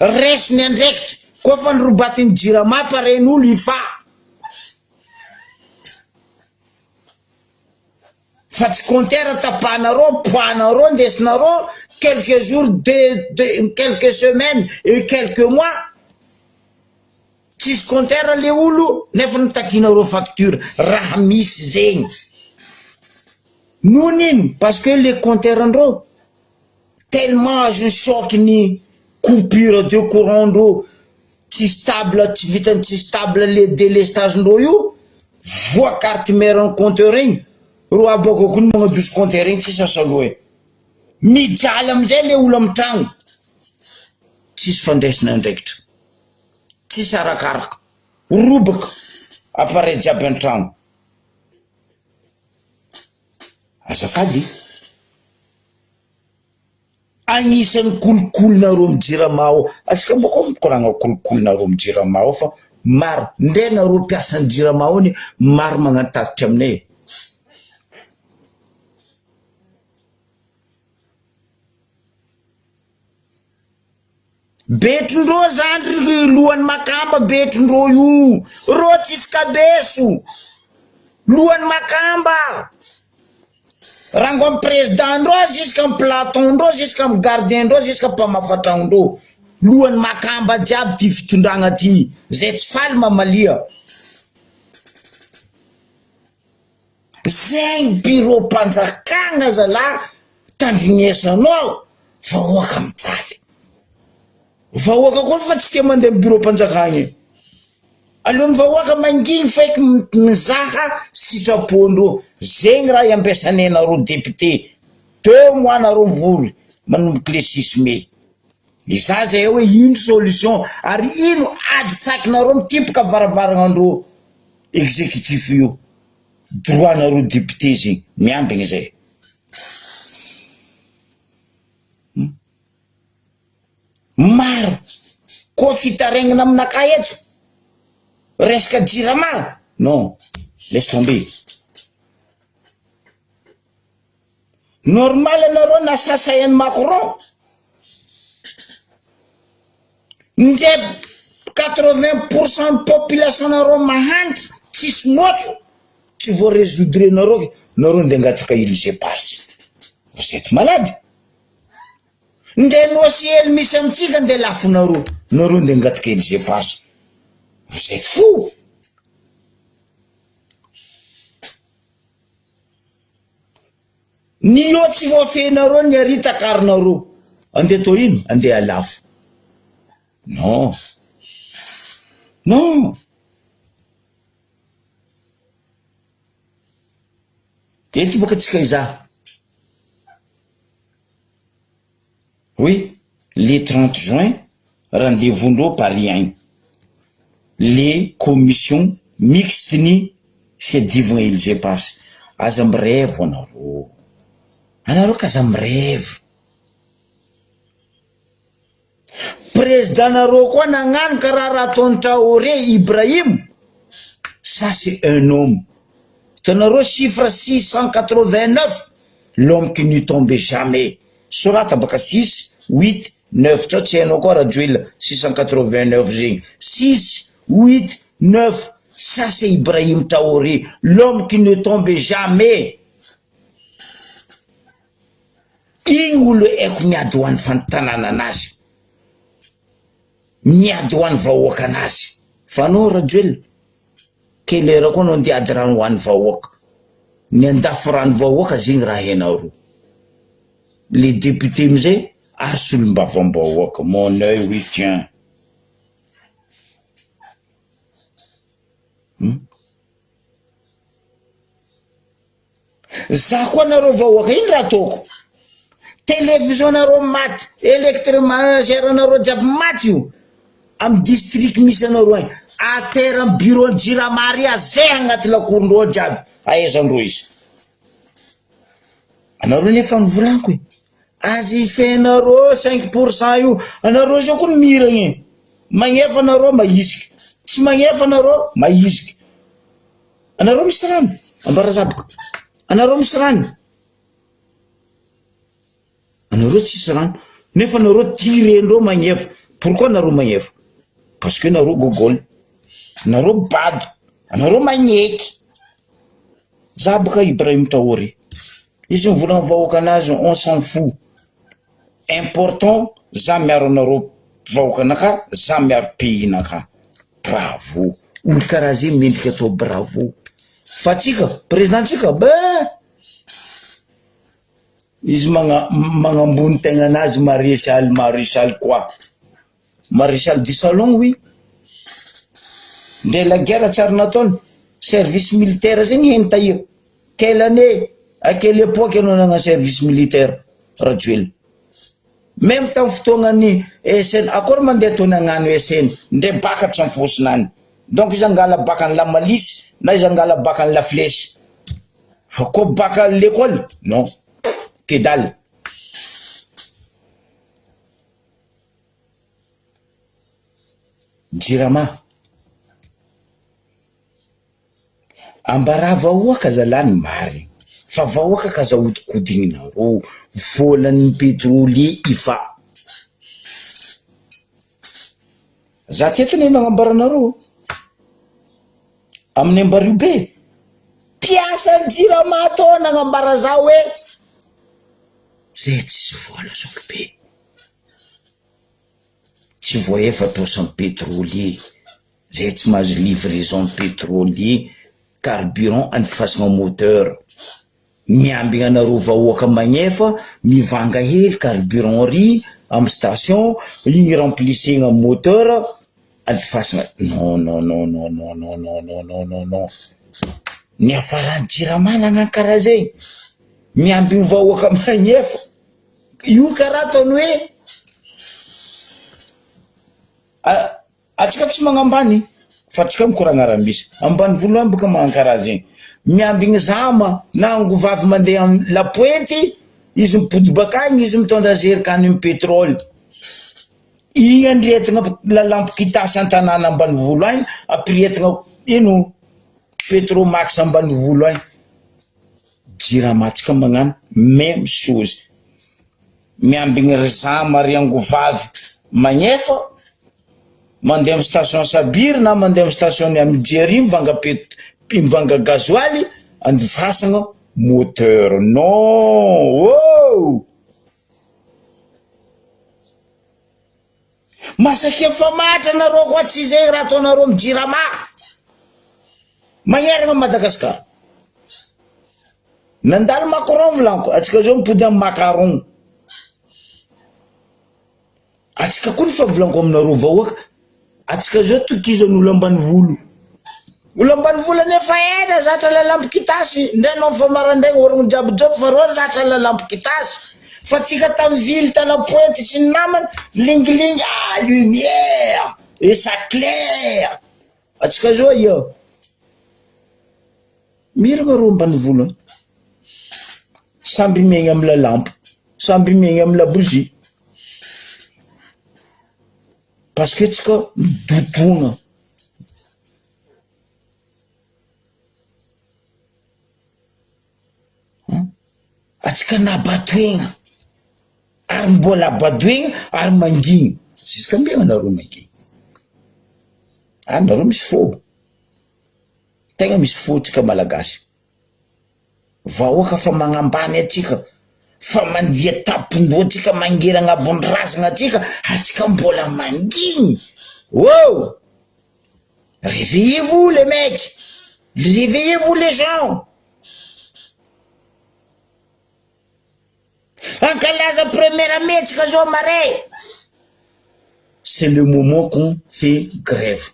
raiso ny andraikitra, koa fa ny robatin'ny jirama paren'olo ifa. Fa tsy compteur tapahanareo, poahanareo, ndesinareo quelques jours de de quelques semaines et quelques mois tsisy compteur le olo nefa nitakianareo facture raha misy zegny noho n'ino parce que le compteur ndreo tellement azon'ny choc ny coupure de courant ndreo Tsy stable tsy vitan'ny tsy stable le délestage ndreo io voa carte mère ny compteur igny ro abako koa ny magnadoso compteur igny tsisy asa loha e mijaly amizay le olo amy tragno tsisy fandraisana andraikitra tsisy arakaraka robaka appareil jiaby antragno azafady. Agnisan'ny kolikolinareo am jirama ao, atsika mbô koa mikoragna kolikolinareo am jirama ao fa maro ndre nareo mpiasan'ny jirama ao anie maro magnano tatitra aminay e. Betrondreo zany ry lohan'ny makamba betrondreo io, reo tsisy kabeso, lohan'ny makamba. Rango am président ndreo jusqu'à am platon ndreo jusqu'à am gardien ndreo jusqu'à mpamafa tragno ndreo lohany makamba jiaby ty fitondragna ty zay tsy faly mamalia zegny bureau mpanjakagna zalah tandrignesanao vahoaka mijaly vahoaka koa fa tsy tia mandeha am bureau mpanjakagna io. Aleon'ny vahoaka manginy feky mizaha sitrapondreo, zegny raha iambesanay nareo député, deux mois nareo mivory manomboka le six mai, izaha zay hoe ino solution ary ino ady sakinareo mitipoka varavaragnandreo executif io, droit nareo député zegny, miambigny zay. Maro koa fitarainana aminakahy eto resaka jirama non laisse tomber normal anareo nasasay an'i Macron ndre quatre vingt pour cent population nareo mahantra. tsisy môtro, tsy voa resoudre nareo ke nareo nde angataka îles éparses, vous etes malade? Ndre nosy hely misy amitsika nde lafonareo, nareo nde angataka îles éparses, vous etes fou? Ny eo tsy voafehinareo ny ary takarinareo, andeha atao ino? Andeha alafo. Non. Non. Eto boka tsika hizaha. Hoe le 30 juin rendez-vous ndreo Paris agny. Le commission mixte ny fiadivagna îles Éparses. Aza mirevy anareo. Anareo k'aza mirevy. Président nareo koa nagnano karaha raha ataon'i Traoré Ibrahim, ça c'est un homme, hitanareo chiffre 689, l'homme qui ne tombe jamais, sorata baka six, huit, neuf, tsao tsy hainao koa Rajoelina 689 zegny, six, huit, neuf, ça c'est Ibrahim Traoré, l'homme qui ne tombe jamais. Igny olo haiko miady ho an'ny fantanana anazy, miady ho an'ny vahoaka anazy, fa anao Rajoelina, quelle heure koa anao andeha hiady rano ho an'ny vahoaka, ny andafy rano vahoaka zegny raha hainareo, le député amizay ary solombavambahoaka, mon oeil oui tiens. Hum. Za koa nareo vahoaka ino raha ataoko? Télévision nareo maty, électroménager nareo jiaby maty io amy district misy anareo agny, à terre amy bureau ny jirama ary zay agnaty lakorondreo ao jiaby, ahaizandreo izy? Anareo nefa nivolaniko e, aza ifenareo cinq pour cent io, anareo zao koa ny miragna e, magnefa anareo mahiziky, tsy magnefa anareo mahiziky. Anareo misy rano? Ambarazaboka. Anareo misy rano? Anareo tsisy rano. Nefa anareo tiren'ireo magnefa. Pourquoi anareo magnefa? Parce que nareo gogol. Nareo bado. Anareo magneky. Za boka Ibrahim Traoré. Izy mivolagna vahoaka anazy on s'en fout. Important za miaro anareo vahoaka anaka, za miaro pays naka. Bravo! Olo karaha zegny mendrika atao bravo. Fa tsika, président tsika ben! Izy magna- magnambony tegnanazy maréchal maréchal quoi? Maréchal du salon oui. Ndre la guerre tsary nataony, service militaire zegny heno taia. Quelle année, à quelle époque anao nagnano service militaire Rajoelina? Meme tam fotoagnan'ny ESN akory mandeha toa nagnano ESN ndre baka tsy am-paosina any donc izy angala baka any la malice na izy angala baka any la flèche fa koa baka any l'école non que dalle. Jirama. Ambarà vahoaka zalahy ny marigny fa vahoaka k'aza ahodinkodignareo volan'ny pétrolier i fa za teto anie nagnambara anareo amin'ny ambario be mpiasan'ny jirama tao nagnambara za hoe zay tsisy vola zoky be tsy voahefa trosan'ny pétrolier Zay tsy mahazo livraison pétrolier, carburant andefasagna moteur. Miambigna anareo vahoaka magnefa mivanga hely carburant ry amy station, igny remplissegna moteur andefasagna non non non non non non non non non non non. Niafarany jirama nagnano karaha zay, miambigny vahoaka magnefa, io karaha ataony hoe. Atsika tsy magnambany fa atsika mikoragna raha misy. Ambanivolo any boka magnano karaha zegny. Miambigny zama na angovavy mandeha am lapointy izy mipody bakagny izy mitondra zerikany am petrole. Igny andriatigna lalam-pikitasy an-tanàna ambanivolo agny ampiriatigna ino petromax ambanivolo agny. Jirama atsika magnano meme chose. Miambigny ry zama ry angovavy magnefa. Mandeha amin'ny station Sabiry na mandeha amin'ny station ny Amidiary mivanga pet mivanga gasoil andifasagna moteur non oh! Masakia famatra nareo koa tsy zay raha ataonareo am jirama magneragna am Madagascar nandalo Macron volaniko atsika zao mipody am macaron atsika koa ny fa volaniko aminareo vahoaka atsika zao tokizan'olo ambanivolo olo ambanivolo anefa ela zatra lalampikitasy ndray anao fa maraindraigny orogno jiaby jiaby fa reo zatra lalampikitasy fa tsika tamy ville tana pointe sy ny namany lingilingy ah lumière et ça clair atsika zao ia miragna reo ambanivolo a samby miaigna amy lalampo samby miaigna amy labozia parce que tsika midodona. Atsika nabadoegna ary mbola badoegna ary mangigny zisk'ambegna nareo mangigny, ah nareo misy fô, tegna misy fô tsika malagasy, vahoaka fa magnambany atsika, fa mandia tampon-doha atsika mangery agnabon'ny razagna atsika, atsika mbola mangigny, oh! Réveillez-vous les mecs, réveillez-vous les gens. Ankalaza première mai tsika zao maray. C'est le moment qu'on fait grève.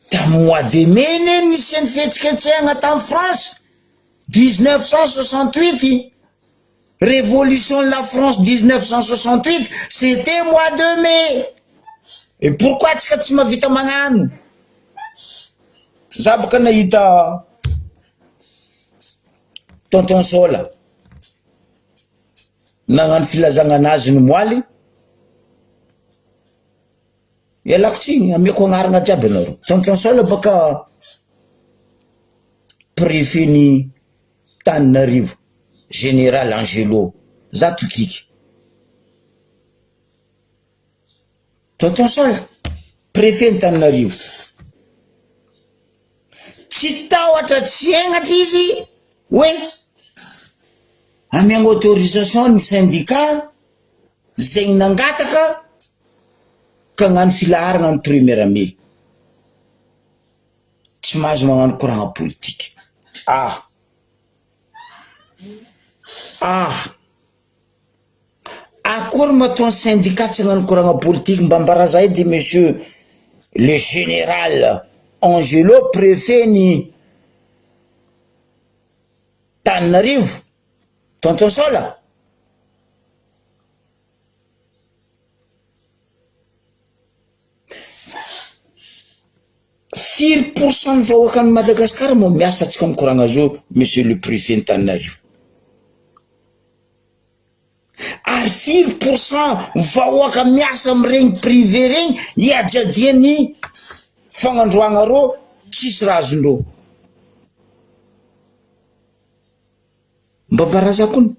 Tamin'ny mois de mai ne nisian'ny fihetsiketsehana tany France, 1968. Révolution de la France 1968, c'était mois de mai. Et pourquoi tsika tsy mahavita magnano? Za boka nahita tonton Sola nagnano filazagna anazy ny moaly. Ialako tsiny, ameko agnarana jiaby anareo. Tonton Sola baka préfet ny Taninarivo, Général Angelo, za tokiky. Tonton Sola, préfet ny Taninarivo. Tsy tahotra tsy henatra izy hoe amiagna autorisation ny syndicat zegny nangataka ka hagnano filaharana ny première mai. Tsy mahazo magnano koragna politika. Ah! Ah! Akory matoa ny syndicat tsy hagnano koragna politika mba ambara edy monsieur le général Angelo préfet ny Taninarivo, tonton Sola. Firy pour cent ny vahoakan'i Madagascar moa miasa tsika mikoragna zao monsieur le préfet ny Tananarivo? Ary firy pour cent vahoaka miasa amin'regny privé regny iadiadian'ny fagnandroagna rô tsisy raha azondreo? Mba ambaraza kony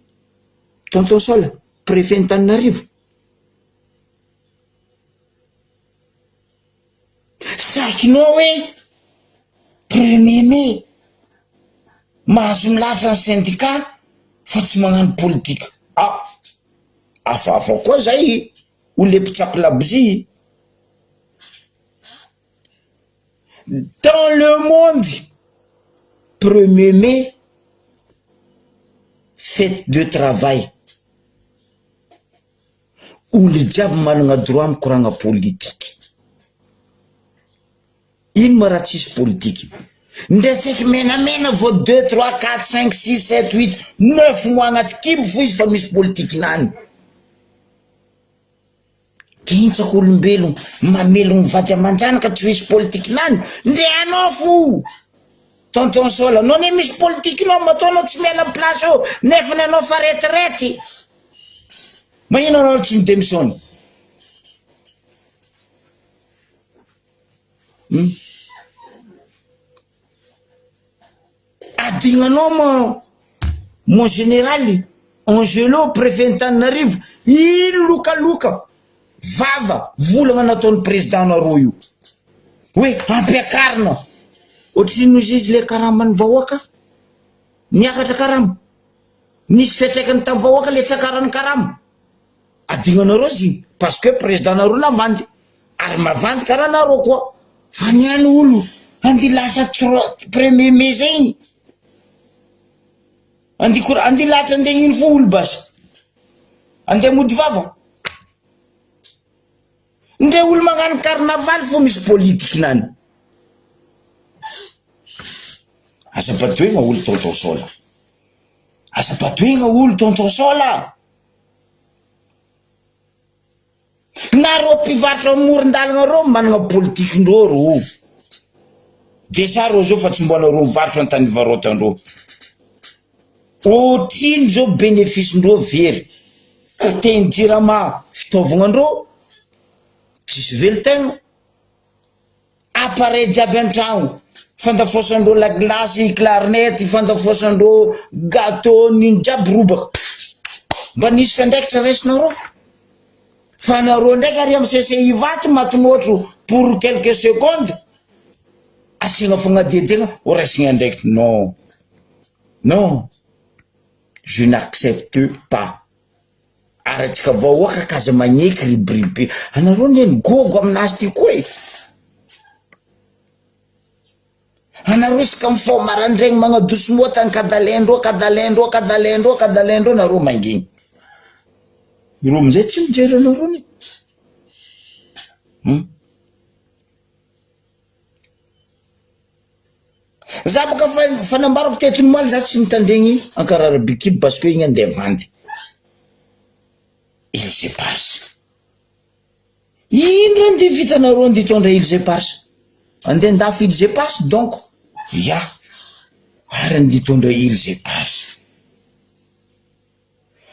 tonton Saola préfet ny Tananarivo. Sakinao hoe premier mai mahazo milahatra ny syndicat fa tsy magnano politika. Ah! Hafahafa koa zay ho le mpitsako labozia. Dans le monde premier mai fete de travail. Olo jiaby managna droit mikoragna politiky. Ino ma raha tsisy politiky? Ndre tsaiky menamena vao deux trois quatre cinq six sept huit neuf mois agnaty kibo fo izy fa misy politikinany. Kintsako olombelogno mamelogno vady aman-janaka tsy misy politikinany ndre anao fo. Tonton Saola, anao ne misy politikinao matoa anao tsy miala am place eo nefany anao fa retraite. Magnino anao tsy mi-demissionne? Hum. Adignanao ma mon général. Angelo préfet Antananarivo ino lokaloka vava volagna nataon'ny président nareo io hoe ampiakarina ohatrino izy izy le karaman'ny vahoaka niakatra karama nisy fiatraikany tamin'ny vahoaka le fiakaran'ny karama adignanareo izy iny parce que président nareo navandy ary mavandy karaha nareo koa fa ny any olo andeha lasa trois premier mai zegny Andeha kora andeha lahatra andeha ino fo olo basy. Andeha mody vava. Ndre olo magnano carnaval fo misy politiky nany. Aza badoegna olo tonton Sola. Aza badoegna olo tonton Sola. Nareo mpivarotra amoron-dalagna reo managna politikin-dreo ro. Déjà reo zao fa tsy mbola nareo mivarotra an-tany ivarotandreo. Otrino zao bénéfice-ndreo very. Kotehin'ny jirama fitaovagnandreo, tsisy velon-tegna. Appareil jiaby an-tragno, fandafoasandreo lagilasy, clarinette, fandafoasandreo gateau, nino jiaby robaka. Mba nisy fiandraikitra raisinareo? Fa nareo ndraiky ary am CCI Ivato matin'ohatro pour quelques secondes asiagna fagnadihadiagna ho raisigna andraikitra non non je n'accepte pas. Ary antsika vahoaka k'aza magneky ribiribe anareo anie migogo aminazy ty koa e! Anareo isaka mifoha maraindraigny magnadoso moto ankadalain-dreo ankadalain-dreo ankadalain-dreo ankadalain-dreo nareo mangigny, ireo amizay tsy mijery anareo anie, hum. Za boka fa fa nambarako teto omaly za tsy mitandregny ankarara bikibo parce que igny andeha vandy. Îles éparses. Ino raha ndeha vitanareo andeha hitondra îles éparses? Andeha andafy îles éparses donc. Ya. Ary andeha hitondra îles éparses.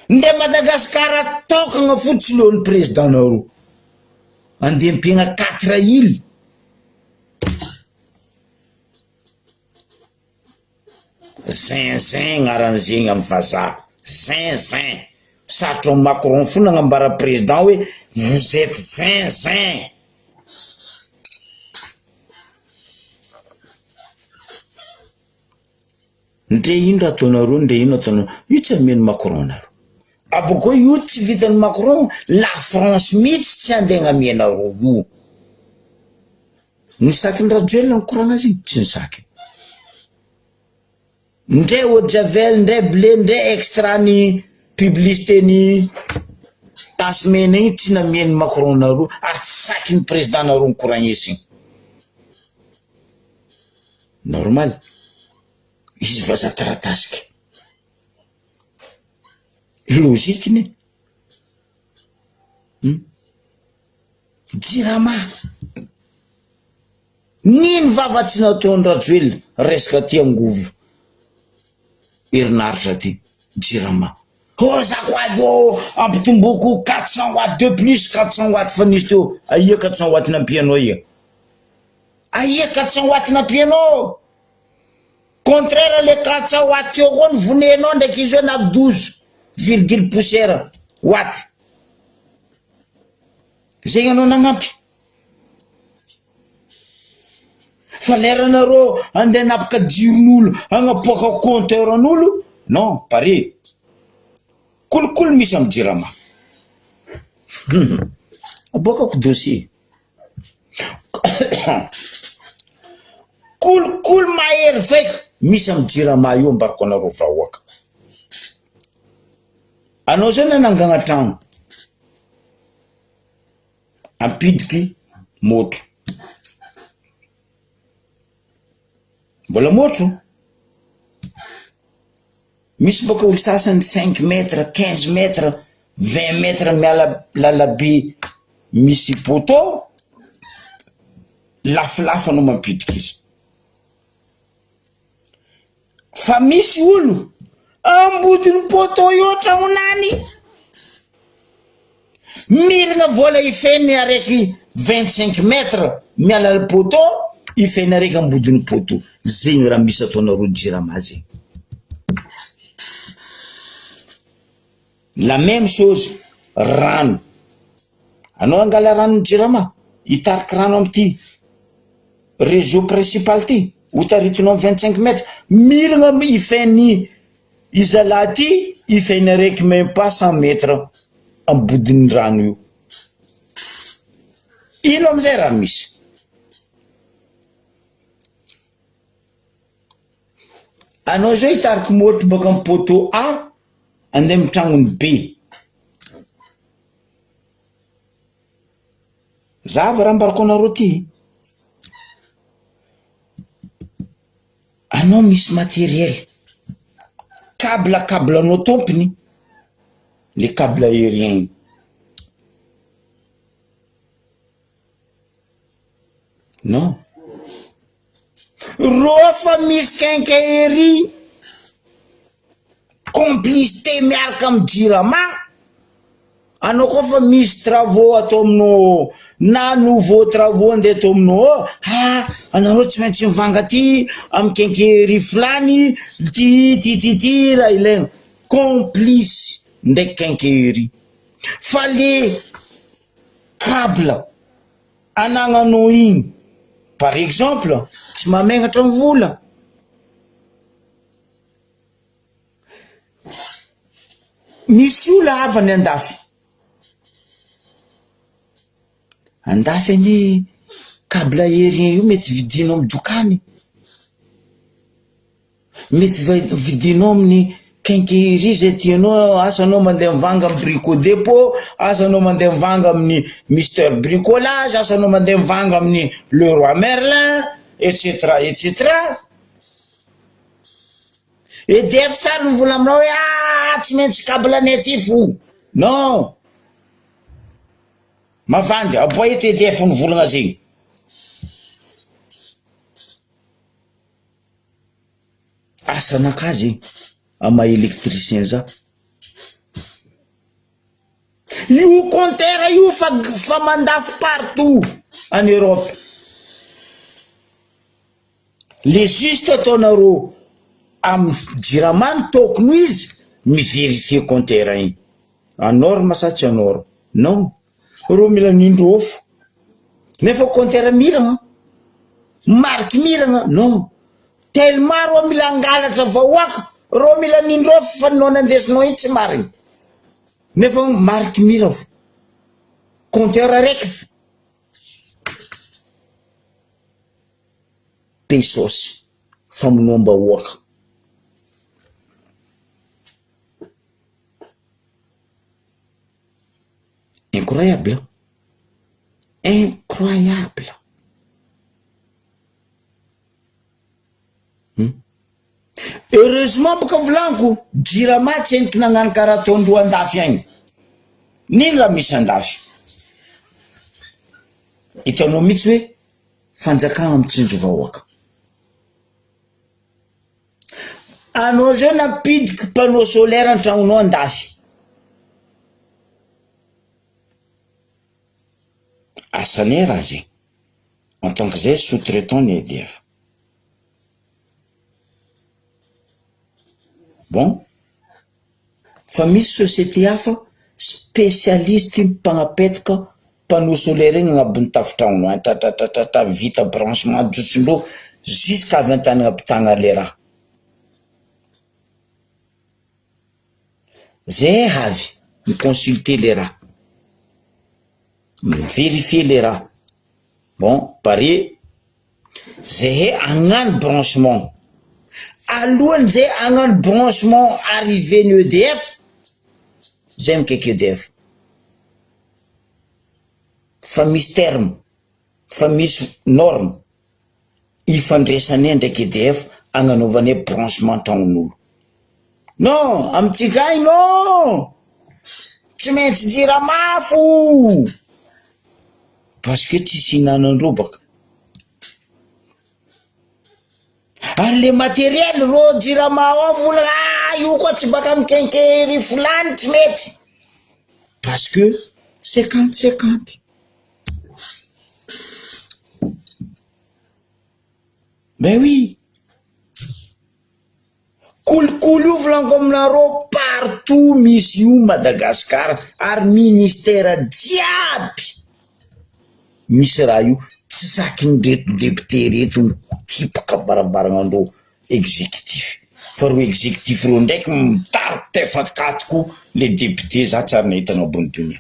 Ndre Madagascar tokagna fotsiny eo ny président nareo. Andeha ampiagna quatre îles. Zinzin agnaran'zegny am vazaha, zinzin, sarotro am Macron fo nagnambara président hoe vous etes zinzin. Ndre ino raha ataonareo ndre ino ataonareo, io tsy amen'i Macron nareo, abôkeo io tsy vitan'i Macron, la France mihitsy tsy andeha agnamia anareo io. Ny sakin'i Rajoelina nikoragna azy igny? Tsy nisaky. Ndre eau de javel, ndre blé, ndre extra ny publicité ny tasy mena igny tsy namian'i Macron nareo ary tsy sakin'ny président nareo nikoragnesy igny. Normal. Izy vazaha taratasika. Logique ne. Hum. Jirama. Nino vava tsy nataon'i Rajoelina resaka ty angovo herinaritra ty Jirama. Oh za ko avy eo ampitomboko 400 watt de plus 400 watt fa nisy teo aia 400 watt nampianao aia? Aia 400 watt nampianao? Contraire le 400 watt teo koa ny vonenao ndraiky izy io navy 12 virgule poussière watt. Zegny anao nagnampy. Fa leranareo andeha hanapaka jiron'olo hagnapoaka compteur an'olo non pare. Kolikoly misy amy jirama. Aboakako dossier. Kolikoly mahery vaika misy amy jirama io ambarako anareo vahoaka. Anao zao nanangagna tragno. Ampidriky môtro. Mbola môtro? Misy bôka olo sasany cinq mètres, quinze mètres, vingt mètres miala lalabe misy poteau, lafolafo anao mampidriky izy. Fa misy olo ambodin'ny poteau eo tragnonany, mirina vola ifeny araiky 25 mètres miala ny poteau, ifeny araiky ambodin'ny poteau, zegny raha misy ataonareo jirama zegny. La même chose rano. Anao angala ranon'ny jirama, hitariky rano amin'ity réseau principal ty, ho taritinao amin'ny 25 mètres, miragna ifen'ny izalahy ty, ifen'ny araiky même pas 100 mètres amin'ny bodin'ny rano io. Ino amizay raha misy? Anao zao hitariky môtro baka amin'ny poteau A andeha amin'ny tragnony B. Zava raha ambarako anareo ty. Anao misy matériel, câble câble anao tompony, le câble aérien iny. Non. Rô fa misy quincaillerie complicité miaraka am jirama, anao koa fa misy travaux atao aminao na nouveau travaux andeha atao aminao ao, ah anareo tsy maintsy mivanga aty am quincaillerie filany ty ty ty ty raha ilaina, complice ndraiky quincaillerie fa le Câble anagnanao igny par exemple tsy mamegnatra ny vola. Misy olo havany andafy, andafy anie câble aérien io mety vidinao amy dokany. Mety vidinao amin'ny quincaillerie zay tianao, asa anao mandeha mivanga amin'ny brico depot, asa anao mandeha mivanga amin'ny Mister bricolage, asa anao mandeha mivanga amin'ny Leroy Merlin, et cetera et cetera. EDF tsary ny vola aminao hoe ah tsy maintsy câble anay aty fo. Non! Mavandy, aboay eto EDF nivolagna zegny. Asanakahy zegny amy maha électricien za. Io compteur io fa fa mandafo partout en Europe. Le juste ataonareo amy jirama ny tokony ho izy mi-verifier compteur igny en norme sa tsy en norme non. Reo mila nindrôfo nefa compteur miragna, mariky miragna non, tellement reo mila angalatra vahoaka, reo mila nindrôfo fa nao nandesinao iny tsy marigny, nefa mariky mira fo, compteur araiky fo, pesos famonoam-bahoaka. Incroyable an! Incroyable! Hum. Heureusement boka volaniko, jirama tsy henoko nagnano karaha ataondreo andafy agny. N'ino raha misy andafy? Hitanao mihitsy hoe fanjakana mitsinjo vahoaka. Anao zao nampidiko panneau solaire an-tragnonao andafy. Asanay raha zegny, en tant que zay sous traitant ny EDF. Bon, fa misy société hafa spécialiste mpagnapetaka panneau solaire igny agnabon'ny tafotragnonao agny tratratratratra vita branchement ajotsondreo jusqu'à avy an-tany ampitagna le raha. Zay avy mi-consulter le raha, mi-verifier le raha, bon pare zahay hagnano branchement, alohan'ny zay hagnano branchement arrivée ny EDF, zay mikaiky EDF, fa misy terme, fa misy norme. Ifandraisanay ndraiky EDF agnanaovanay branchement tragnon'olo. Non, amintsika agny non! Tsy maintsy jirama fo! Parce que tsisy ihinanandreo baka. Ary le matériel rô jirama ao vola ah io koa tsy baka amy quincaillerie filany tsy mety. Parce que cinquante cinquante. Ben oui! Kolikoly io volaniko aminareo partout. Partout misy io Madagascar ary ministère jiaby misy raha io tsy sakin'ireto député reto mitipaka varavarana andreo executif fa reo executif reo ndraiky mitaritefankatoko le député za tsy ary nahita agnabon'ny donia.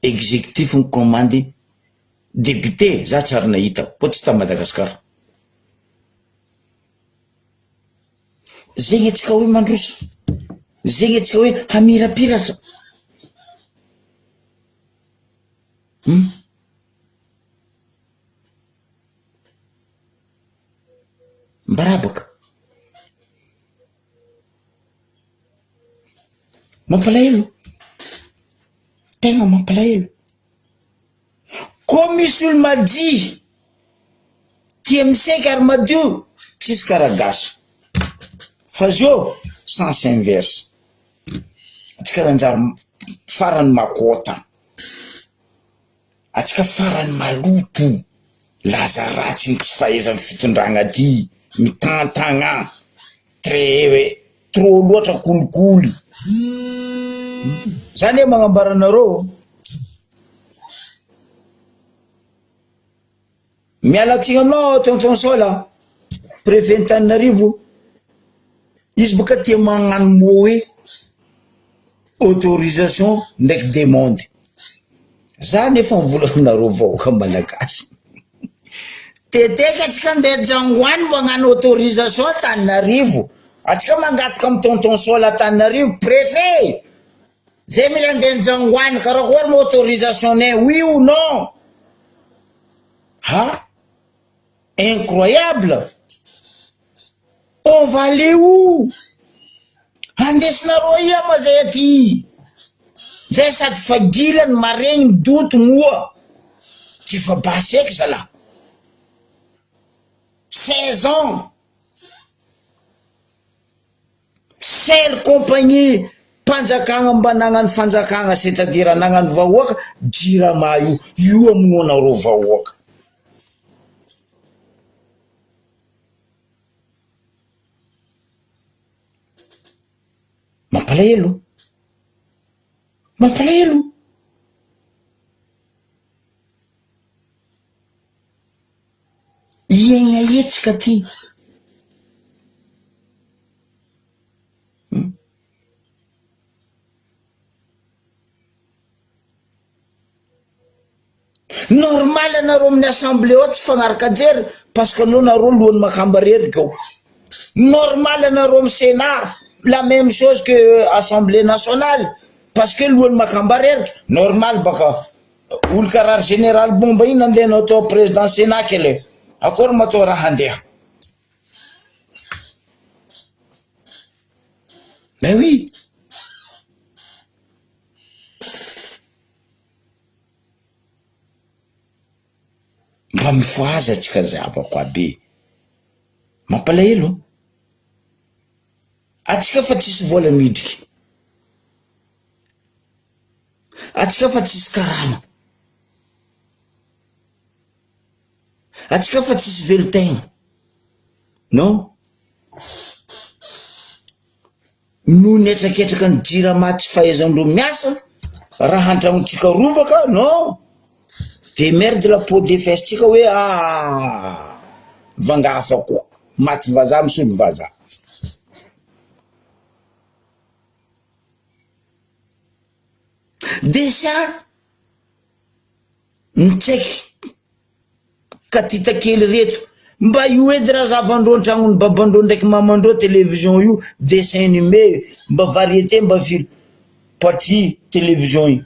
Executif mi-commandy député za tsy ary nahita koa tsy ta Madagascar. Zegny antsika hoe mandroso, zegny antsika hoe hamirapiratra. Hum. Mibarabaka. Mampalahelo, tegna mampalahelo. Koa misy olo madio, tia miseky ary madio, tsisy karaha gasy. Fa zio sens inverse, antsika nanjary farany makôta, antsika farany maloto, laza ratsy ny tsy fahaizan'ny fitondragna ty, mitantagna, très trop loatra kolikoly. Za anie magnambara anareo, miala tsiny aminao tonton Saola a, préfet Antananarivo, izy boka tia magnano mot hoe autorisation ndraiky demande, za nefa mivola aminareo vahoaka malagasy, teteky atsika andeha Jangoany magnano autorisation Antananarivo, atsika mangataka amy tonton Saola Antananarivo, préfet, zay mila andeha Jangoany karakory moa autorisation-nay oui ou non? Ha? Incroyable! On va aller où? Andesinareo aia ma zay aty? Zay sady fa gila ny maregny midoto moa tsy efa basy eky zalah. 16 ans. Seule compagnie mpanjakagna mba anagnan'ny fanjakagna c'est à dire anagnan'ny vahoaka jirama io, io amonoanareo vahoaka. Mampalahelo, mampalahelo. Hiaigna hetsika ty. Normal anareo amin'ny assemblée ao tsy fagnaraka jery parce que anao nareo lohan'ny makamba rerika ao. Normal anareo amin'ny sénat la même chose que assemblée nationale parce que lohan'ny makamba rerika normal baka olo karaha général bomba iny nandeha natao président sénat kele akory ma atao raha handeha. Mais oui. Mba mifohaza tsika ry havako aby e! Mampalahelo an! Atsika fa tsisy vola midriky, atsika fa tsisy karama, atsika fa tsisy velon-tegna, non? Noho ny hetraketraka ny jirama tsy fahaizandreo miasa raha antragnontsika robaka non demerde la peau des fesses tsika hoe ah vanga hafa koa maty vazaha misolo vazaha. Dejà Nitsaiky katita kely reto. Mba io edy raha zavandreo antragnon'ny babandreo ndraiky mamandreo télévision io dessin animé mba variété mba film patria télévision io.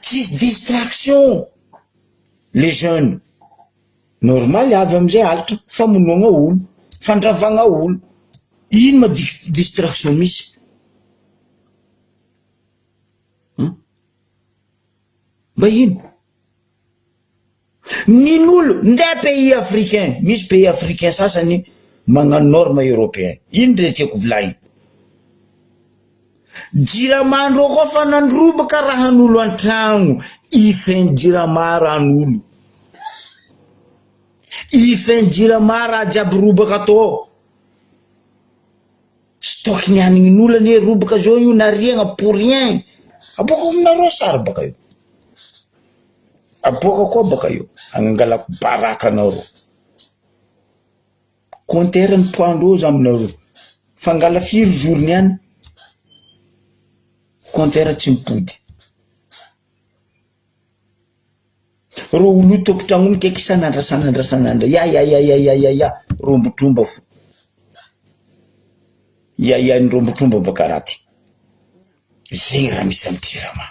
Tsisy distraction les jeunes. Normal avy amizay alitra famonoagna olo, fandravagna olo. Ino ma distraction misy? Hum. Mba ino? Nin'olo ndeha pays africain, misy pays africain sasany magnano norme européen, ino re tiako volagny? Jirama ndreo koa fa nandrobaka rahan'olo antragno, ifin jirama rahan'olo, ifin jirama raha jiaby robaka atao. Stock ny hanignin'olo anie robaka zao io nariagna pour rien. Aboakako aminareo sary baka io. Aboakako koa baka io, angalako baraka anareo. Compteur ny poids-ndreo za aminareo. Fa angala firy jour niany, compteur tsy mipody. Reo olo io tompon-tragno mikaiky isan'andra isan'andra isan'andra, ya ya ya ya ya ya ya, rombotromba fo. Ya ya ny rombotromba baka raha ty. Zegny raha misy amy jirama.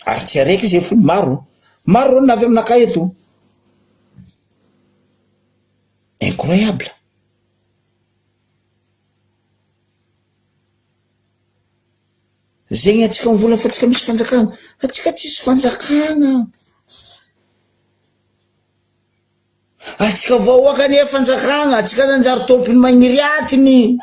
Ary tsy araiky zay fo maro, maro reo navy aminakahy eto. Incroyable. Zegny antsika mivola fa tsika misy fanjakana, atsika tsisy fanjakana. Atsika vahoaka anie fanjakana, atsika nanjary tompony magniriatiny.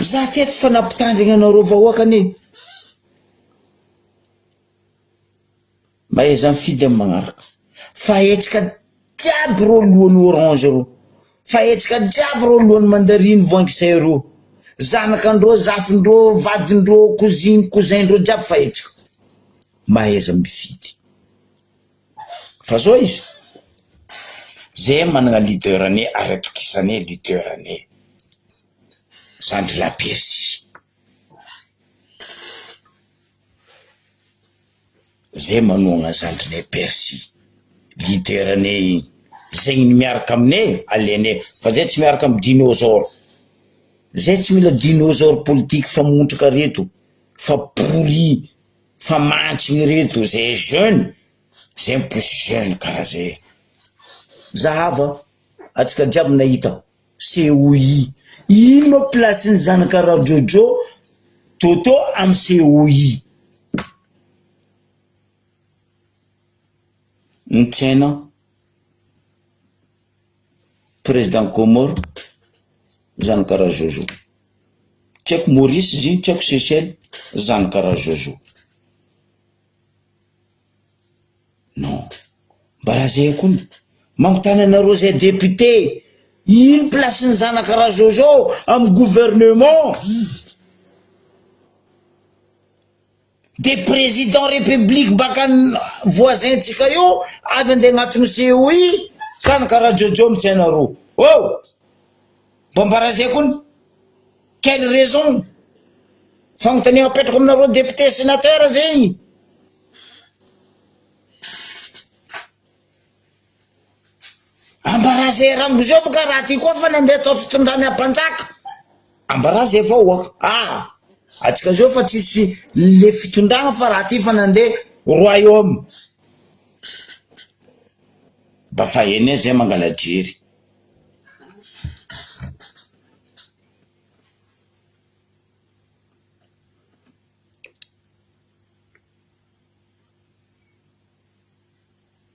Za teto fa nampitandrigna anareo vahoaka anie. Mahaiza mifidy amin'ny magnaraka. Fa hetsika jiaby reo lohan'ny orange reo. Fa hetsika jiaby reo lohan'ny mandarine voangisay reo. Zanakandreo, zafindreo, vadindreo, cousine, cousin ndreo jiaby fa hetsika. Mahaiza mifidy. Fa zao izy, zay managna leader anay ary atokisanay leader anay. Zandry Lapercy. Zay manohagna zandrinay Percy, leader anay igny, zegny ny miaraka aminay alainay fa zay tsy miaraka amy dinosaure, zay tsy mila dinosaure politique fa montraka reto, fa pourri, fa mantsigny reto, zay jeune, zay miposy jeune karaha zay, zahava atsika jiaby nahita. COI. Ino moa place ny zanaka Rajojo Toto am COI? Ny tsena président Comore zanaka Rajojo. Tsy haiko Maurice izy iny, tsy haiko Seychelles, zanaka Rajojo. Non. Mba raha zay kony. Magnontany anareo zay député, ino place ny zanaka Rajojo am gouvernement? De président république baka voisin tsika io avy andeha agnatiny COI, zanaka Rajojo mitsy anareo. Oh! Mba mba raha zay kony. Quelle raison? Fagnontaniana apetrako aminareo député sénateur zegny. Ambarà zay rango zao boka raha ty koa fa nandeha tao fitondrana ampanjaka. Ambarà zay vahoaka. Ah, atsika zao fa tsisy le fitondrana fa raha ty fa nandeha royaume. Mba fa ene zay mangala jery.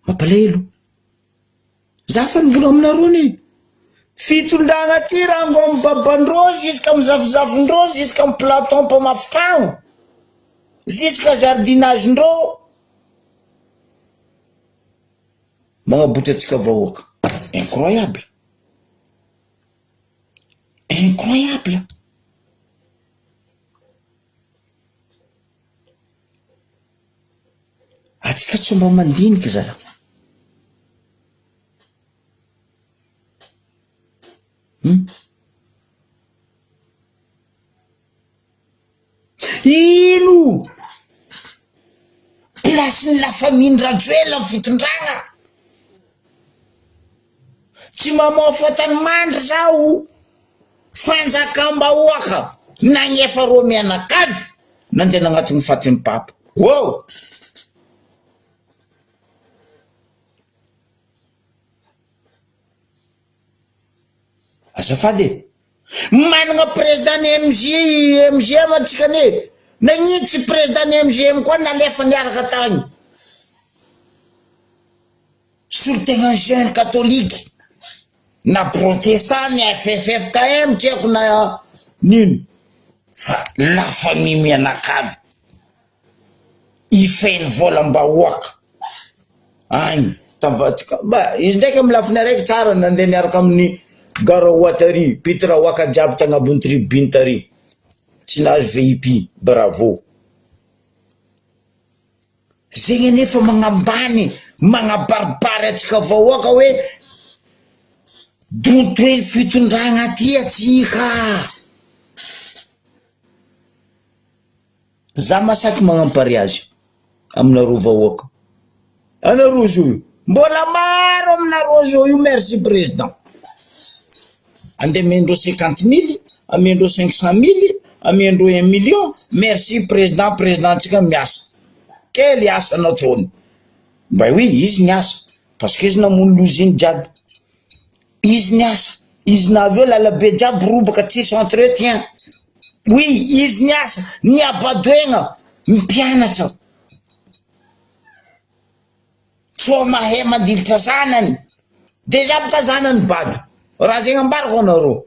Mampalahelo. Za fa nivola aminareo anie. Fitondrana ty rango am babandreo jusqu'am zafizafindreo jusqu'am platon mpamafy tragno jusqu'à jardinage ndreo magnabotry antsika vahoaka. Incroyable. Incroyable. Atsika tsy mba mandinika zalahy. Hum. Ino place-n'ny la famille Rajoelina amin'ny fitondragna? Tsy mamoa fotony mandry zaho. Fanjakam-bahoaka nagnefa reo mianakavy nandeha nagnatony fatin'ny papa. Oh! Azafady e! Managna président ny MJ, MGM antsika anie. Nagnino tsy président ny MGM koa nalefa niaraka tagny? Solontenan'ny jeune catholique na protestant ny FFFKM tsy haiko na nino fa la famille mianakavy hifehy ny volam-bahoaka agny. Tam Vatican. Ba izy ndraiky amy lafiny araiky tsara nandeha niaraka amin'ny Garaoa tary, Peter Waka jiaby tagnabon'ny tribune tary. Tsy nahazo VIP. Bravo. Zegny anefa magnambany, magnabaribary antsika vahoaka hoe dontoin'ny fitondragna aty atsika. Za masaky magnano pariage aminareo vahoaka. Anareo zao io, mbola maro aminareo zao io merci président. Andeha amendreo cinquante mille, amendreo cinq cent mille, amendreo un million, merci président, président ntsika miasa. Quel asa nataony? Mba oui izy niasa parce que izy namono l'usine jiaby. Izy niasa, izy navy eo lalabe jiaby robaka tsisy entretien. Oui izy niasa, niabadoegna mpianatra. Tsô mahay mandilitra zanany. Dejà boka zanany bado. Raha zegny ambarako anareo.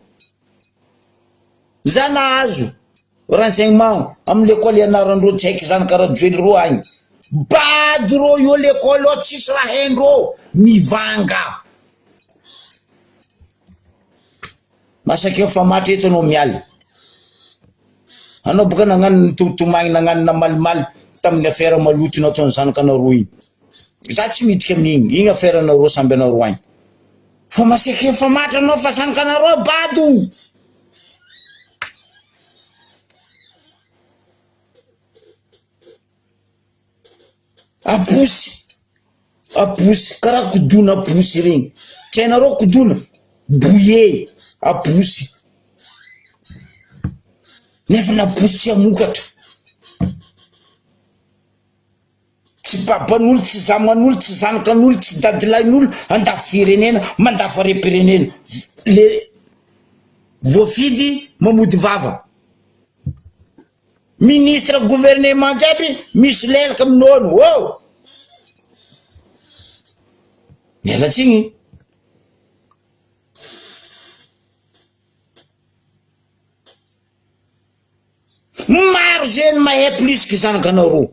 Za nahazo renseignement amy l'école ianarandreo tsy haiko zanaka rajoely reo agny. Bado reo io l'école ao tsisy raha haindreo. Mivanga. Masaka eo famatra eto anao mialy. Anao boka nagnano nitomtomagny nagnano namalimaly tamin'ny affaire maloto nataon'ny zanakanareo igny. Za tsy miditra amin'igny, igny affaire nareo samby anareo agny. Fa masaka eo famatra anao fa zanakanareo bado. Aposy, aposy, karaha kodona aposy regny, tsy hainareo kodona? Bouiller, aposy, nefa laposy tsy hamokatra, tsy baban'olo, tsy zaman'olo, tsy zanakan'olo, tsy dadilahin'olo, handafo firenena, mandafo harem-pirenena, le voafidy mamody vava. Ministre gouvernement jiaby misy lelaka minono oh! Miala tsigny. Maro jeune mahay plus que zanakanareo.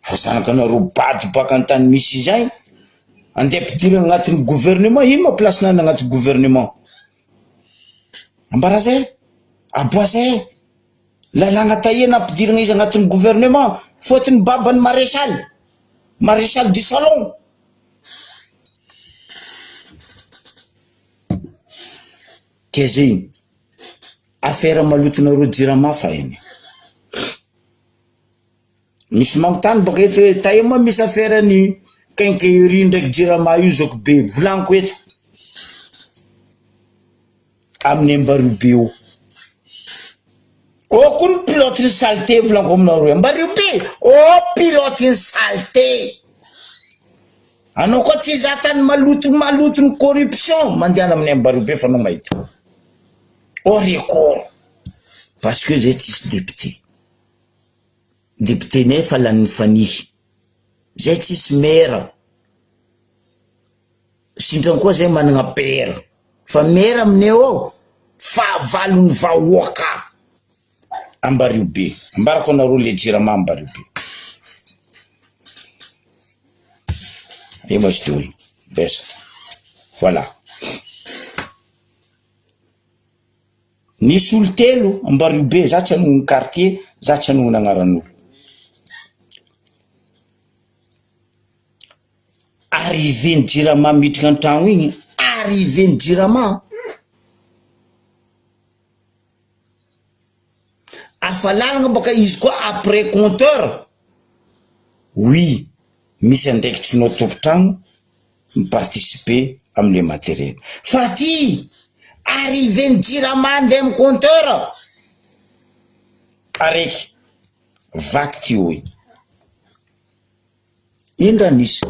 Fa zanakanareo bado baka an-tany misy izy agny, andeha ampidirina agnatin'ny gouvernement, ino ma place-nany agnatin'ny gouvernement? Ambara zay, aboa zay, lalàgna tahia nampidirina izy agnatin'ny gouvernement, fôtony babany maréchal, maréchal du salon. Ke zegny, affaire malotonareo jirama fa eny. Misy magnotany baka eto hoe taia moa misy affaire ny quincaillerie ndraiky jirama io zoky be, volagniko eto. Amin'ny Ambario be io. Ao koa ny pilote ny saleté volaniko aminareo. Ambario be, ao pilote ny saleté. Anao koa tia hizaha tany maloto maloto ny corruption, mandehana amin'ny Ambario be fa anao mahita. Ao record. Parce que zay tsisy député. Député-nay efa lanin'ny fanihy. Zay tsisy maire. Sintrany koa zay managna père fa mera aminay ao fahavalon'ny vahoaka Ambario be ambarako anareo le jirama Ambario be eo ma izy teo io besa voilà nisy olo telo Ambario be za tsy hanogno quartier za tsy hanogno agnaran'olo Arrivée ny jirama miditra an-tragno igny, arrivée ny jirama, hafa lalagna baka izy koa après compteur, oui misy andraikitrinao tompon-tragno mi-participer amle matériel, fa ty arrivée ny jirama andeha amy compteur, araiky vaky tuyau igny. Ino raha nisy?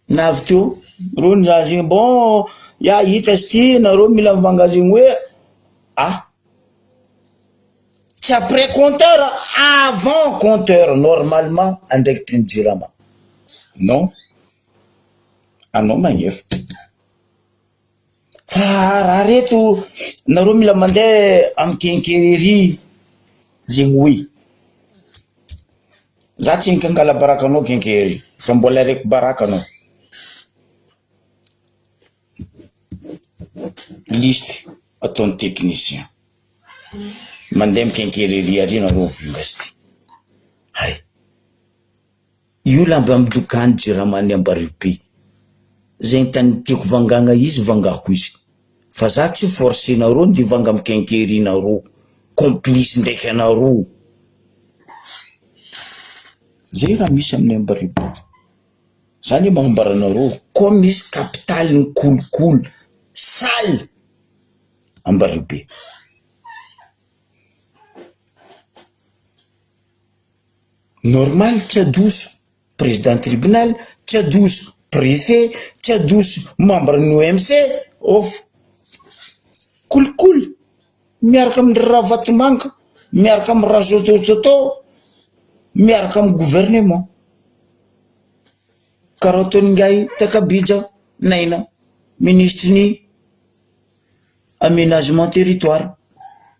Na avy teo reo nizaha zegny bon ya hita izy ty nareo mila mivanga zegny hoe ah tsy après compteur avant compteur normalement andraikitry ny jirama non anao magnefa fa raha reto nareo mila mandeha amy quincaillerie zegny hoe. Za tsy nikangala baraka anao kenkery fa mbola reko baraka anao. Liste ataon'ny technicien. Mandeha mikenkery ery ary nareo mivinga sy ty. Hay. Io lamba amy dokany jirama any Ambaribe. Zegny tany tiako vangagna izy vangako izy. Fa za tsy forcer nareo nde hivanga amy kenkery nareo. Complice ndraiky anareo. Zay raha misy aminay Ambaribe. Za anie magnambara anareo koa misy capital ny kolikoly sale Ambaribe. Normal tsy adoso président tribunal, tsy adoso préfet, tsy adoso membre ny OMC, of kolikoly miaraka amin-dry Ravatomanga, miaraka amy Rajotototo, miaraka amy gouvernement. Karaha ataon'ingahy Takabija Naina, minisitry ny aménagement territoire,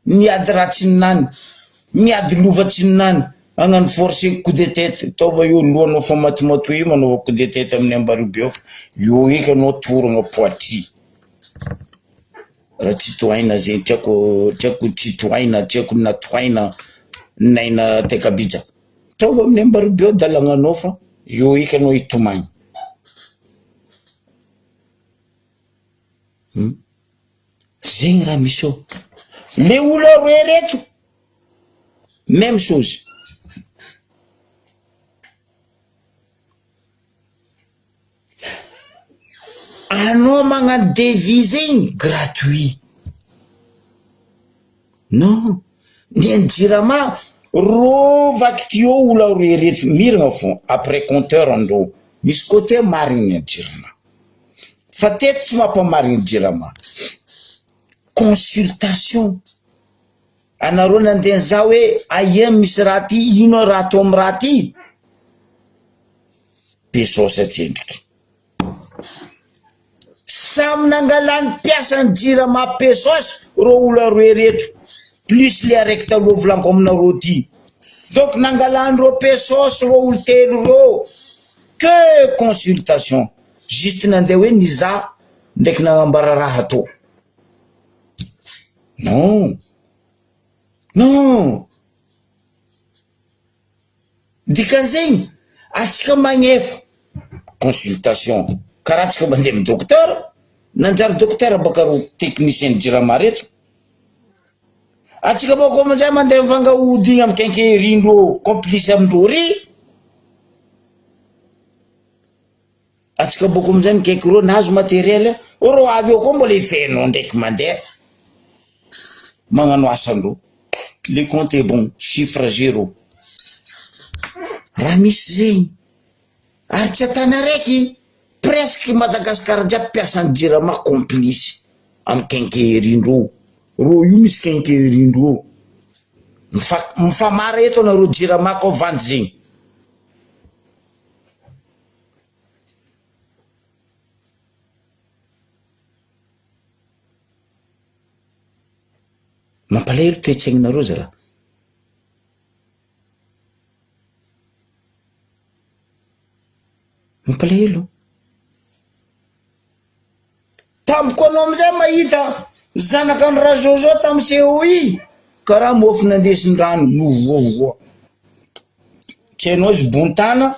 miady raha tsy ninany, miady lova tsy ninany, hagnano force coup de tete, taova io lohanao fa matimatoa io manaova coup de tete amin'ny Ambaribe ao fa eo eky anao toragna poitry, raha tsy tohaina zegny tsy haiko tsy haiko tsy tohaina tsy haiko na tohaina Naina Tekabija, taova amin'ny Ambaribe ao dalagnanao fa eo eky anao hitomagny. Hum. Zegny raha misy eo. Le olo aroe reto, même chose. Anao magnano devis zegny gratuit. Non, ny an'ny jirama rô vaky tuyau olo aroe reto miragna fô après compteur andreo. Misy côté marigny ny an'ny jirama. Fa teto tsy mampamarigny jirama. Consultation, anareo nandeha nizaha hoe aia misy raha ty, ino raha atao amy raha ty? Be saosy atsendriky. Samy nangalan'ny mpiasan'ny jirama be saosy reo olo aroe reto, plus le araiky taloha volaniko aminareo ty. Donc nangalandreo be saosy reo olo telo reo, que consultation. Juste nandeha hoe nizaha ndraiky nagnambara raha atao. Non! Non! Dikan'izegny, atsika magnefa consultation karaha antsika mandeha amy docteur, nanjary docteur baka reo technicien jirama reto, atsika bako amizay mandeha mivanga odigny amy quincaillerie-ndreo complice amindreo ry. Atsika boko amizay mikaiky reo nahazo matériel reo avy eo koa mbola hifehinao ndraiky mandeha magnano asandreo le compte est bon chiffre zero raha misy zegny ary tsy atany araiky presque Madagascar jiaby mpiasan'ny jirama complice amy quincaillerie-ndreo reo io misy quincaillerie-ndreo mifa- mifamara eto anareo jirama kao vandy zegny. Mampalahelo toe-tsainareo zalahy. Mampalahelo. Tampoka anao amizay mahita zanaka an'i Rajojo tamin'ny COI karaha mofo nandesin'ny rano novoavoa. Tsy hainao izy bontana,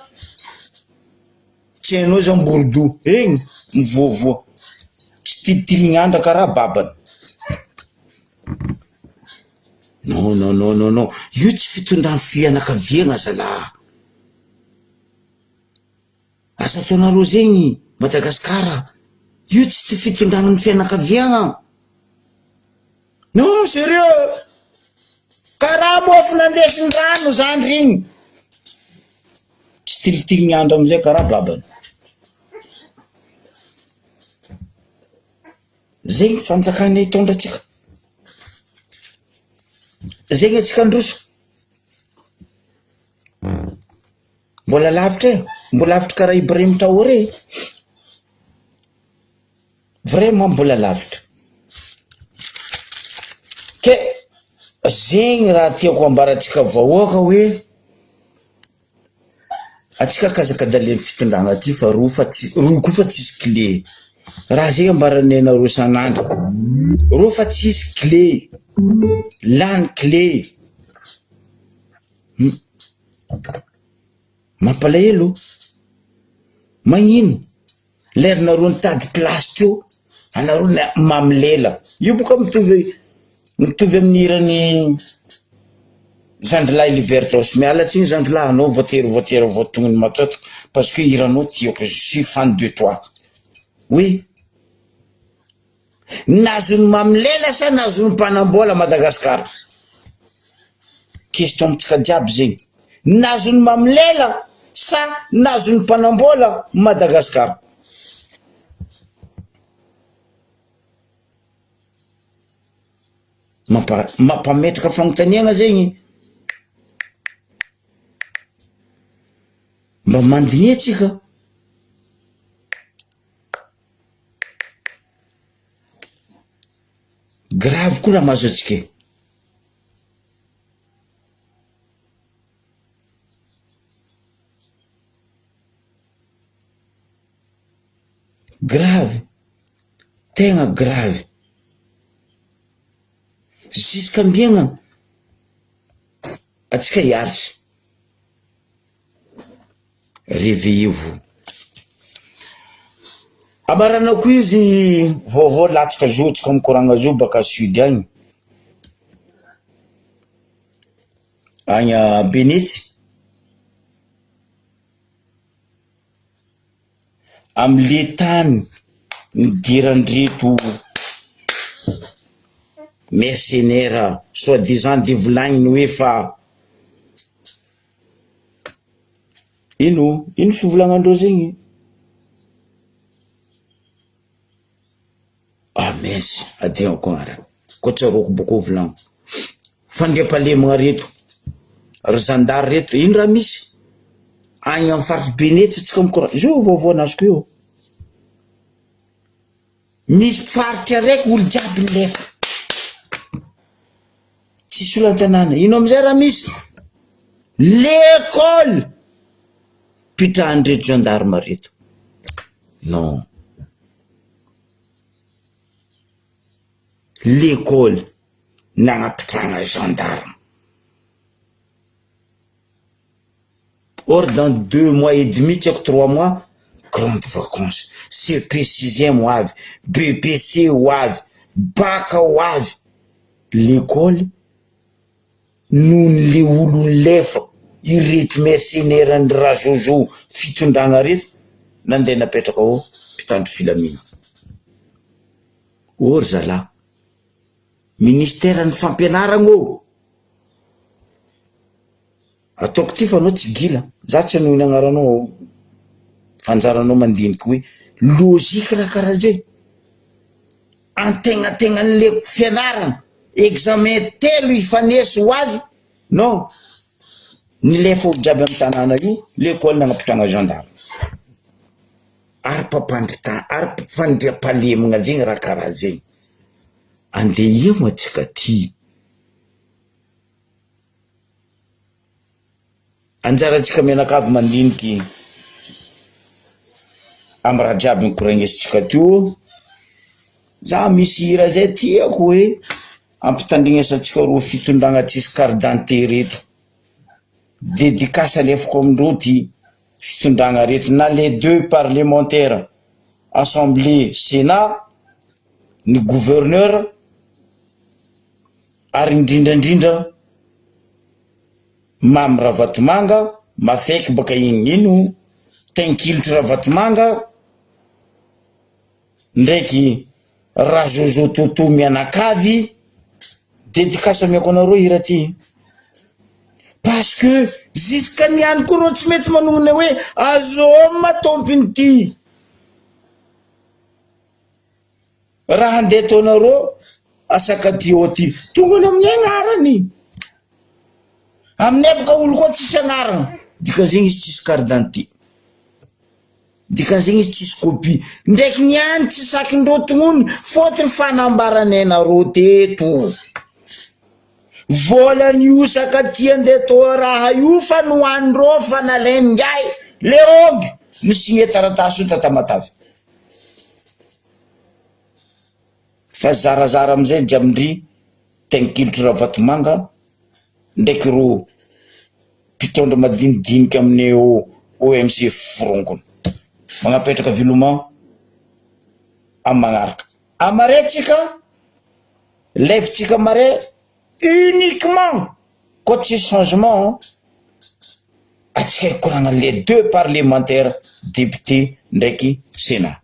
tsy hainao izy amborodoha, egny mivoavoa. Tsy tilitilign'andra karaha babany. Non non non non non, io tsy fitondran'ny fianakaviagna zalahy. Asa ataonareo zegny Madagasikara io tsy ty fitondrana ny fianakaviagna non sérieux karaha mofo nandesiny rano zandry igny tsy tilitiligny andro amizay karaha babany zegny fanjakana hitondra atsika zegny atsika androso. Mbola lavitra e, mbola lavitra karaha Ibrahim Traoré e, vraiment mbola lavitra, ke zegny raha tiako ambara antsika vahoaka hoe. Atsika kazakadalen'ny fitondrana aty fa ro fa tsy ro koa fa tsisy clé. Raha zay ambaranay anareo isan'andro. Ro fa tsisy clé. Lany clé. Hum. Mampalahelo. Magnino? Lerinareo nitady place teo, anareo na- mamy lela. Io boka mitovy mitovy amin'ny hiran'i Zandrilahy Libertos. Miala tsiny Zandrilahy, anao voatery voatery voatognony matoatoka parce que hiranao tiako, je suis fan de toi. Oui. Nazon'ny mamy lela sa nazon'ny mpanambola Madagascar? Question amintsika jiaby zegny. Nazon'ny mamy lela sa nazon'ny mpanambola Madagascar? Mampa- mampametraka fagnontaniagna zegny. Mba mandiniha tsika. Grave koa raha mahazo antsika e. Grave, tegna grave. Zisk'ambiagna antsika hiaritry. Réveillez-vous. Amaranako izy vaovao latsaka zo tsika mikoragna zo baka sud agny, agny Benetsy, amle tany nidirandreto mercenaires soit disant de volagniny hoe fa Ino? Ino fivolagnandreo zegny? Ah mince, adignako agnarany, koa tsaroako bôko volagno. Fandriampahalemagna reto, ry zandary reto, ino raha misy? Agny amy faritry Benetsy antsika mikoragna, zio vaovao nazoko io. Misy faritra araiky olo jiaby nilefa. Tsisy olo an-tanàna. Ino amizay raha misy? L'école pitrahan'ireto gendarme reto. Non. L'école nagnapitrahana gendarme. Or dans deux mois et demi tsy haiko trois mois grande vacance, CEP sixième ho avy, BEPC ho avy, bac ho avy, l'école noho le olo nilefa ireto mercenaires ndry razozo fitondragna reto nandeha napetraka ao mpitandro filamina. Ô ry zalahy, ministère ny fampianaragna ô! Ataoko ty fa anao tsy gila, za tsy hanohy ny agnaranao ao, fa anjaranao mandiniky hoe logique raha karaha zay, antegnategnan'le fianarana, examen telo hifanesy ho avy, non, nilefa olo jiaby amy tanàna io l'école nagnapitrahana gendarme, ary mpampandry ta- ary mpifandriampahalemagna zegny raha karaha zegny, andeha io antsika ty. Anjarantsika mianakavy mandiniky amy raha jiaby nikoragnesintsika teo, za misy hira zay tiako hoe ampitandrignesantsika rô fitondragna tsisy carte d'identité reto, dedicace alefako amindreo ty fitondragna reto na les deux parlementaires assemblée sénat ny gouverneur Ary indrindra indrindra Mamy Ravatomanga mafeky baka inn ino tainkilotry Ravatomanga ndraiky Razozo Toto mianakavy dedicace ameko anareo hira ty parce que jusqu'à niany koa reo tsy mety manognona hoe azoma tompony ty. Raha handeha ataonareo asakadio aty tonga any amin'ny agnarany aminay boka olo koa tsisy agnarana dikan'izegny izy tsisy carte d'identité dikan'izegny izy tsisy copie ndraiky niany tsy sakindreo tognony fôtony fanambaranay nareo teto vola niosaka aty andeha atao raha io fa nohanindreo fa nalainy ngahy. Leongy ny signé taratasy io tatamatavy. Fa zarazara amizay jiaby tegnikilitry Ravatomanga ndraiky ro mpitondra madinidinika amin'ny OMC forongony. Magnapetraka veloma amy magnaraka. Amare tsika, levitsika mare uniquement koa tsisy changement atsika hikoragna les deux parlementaires, député ndraiky sénat.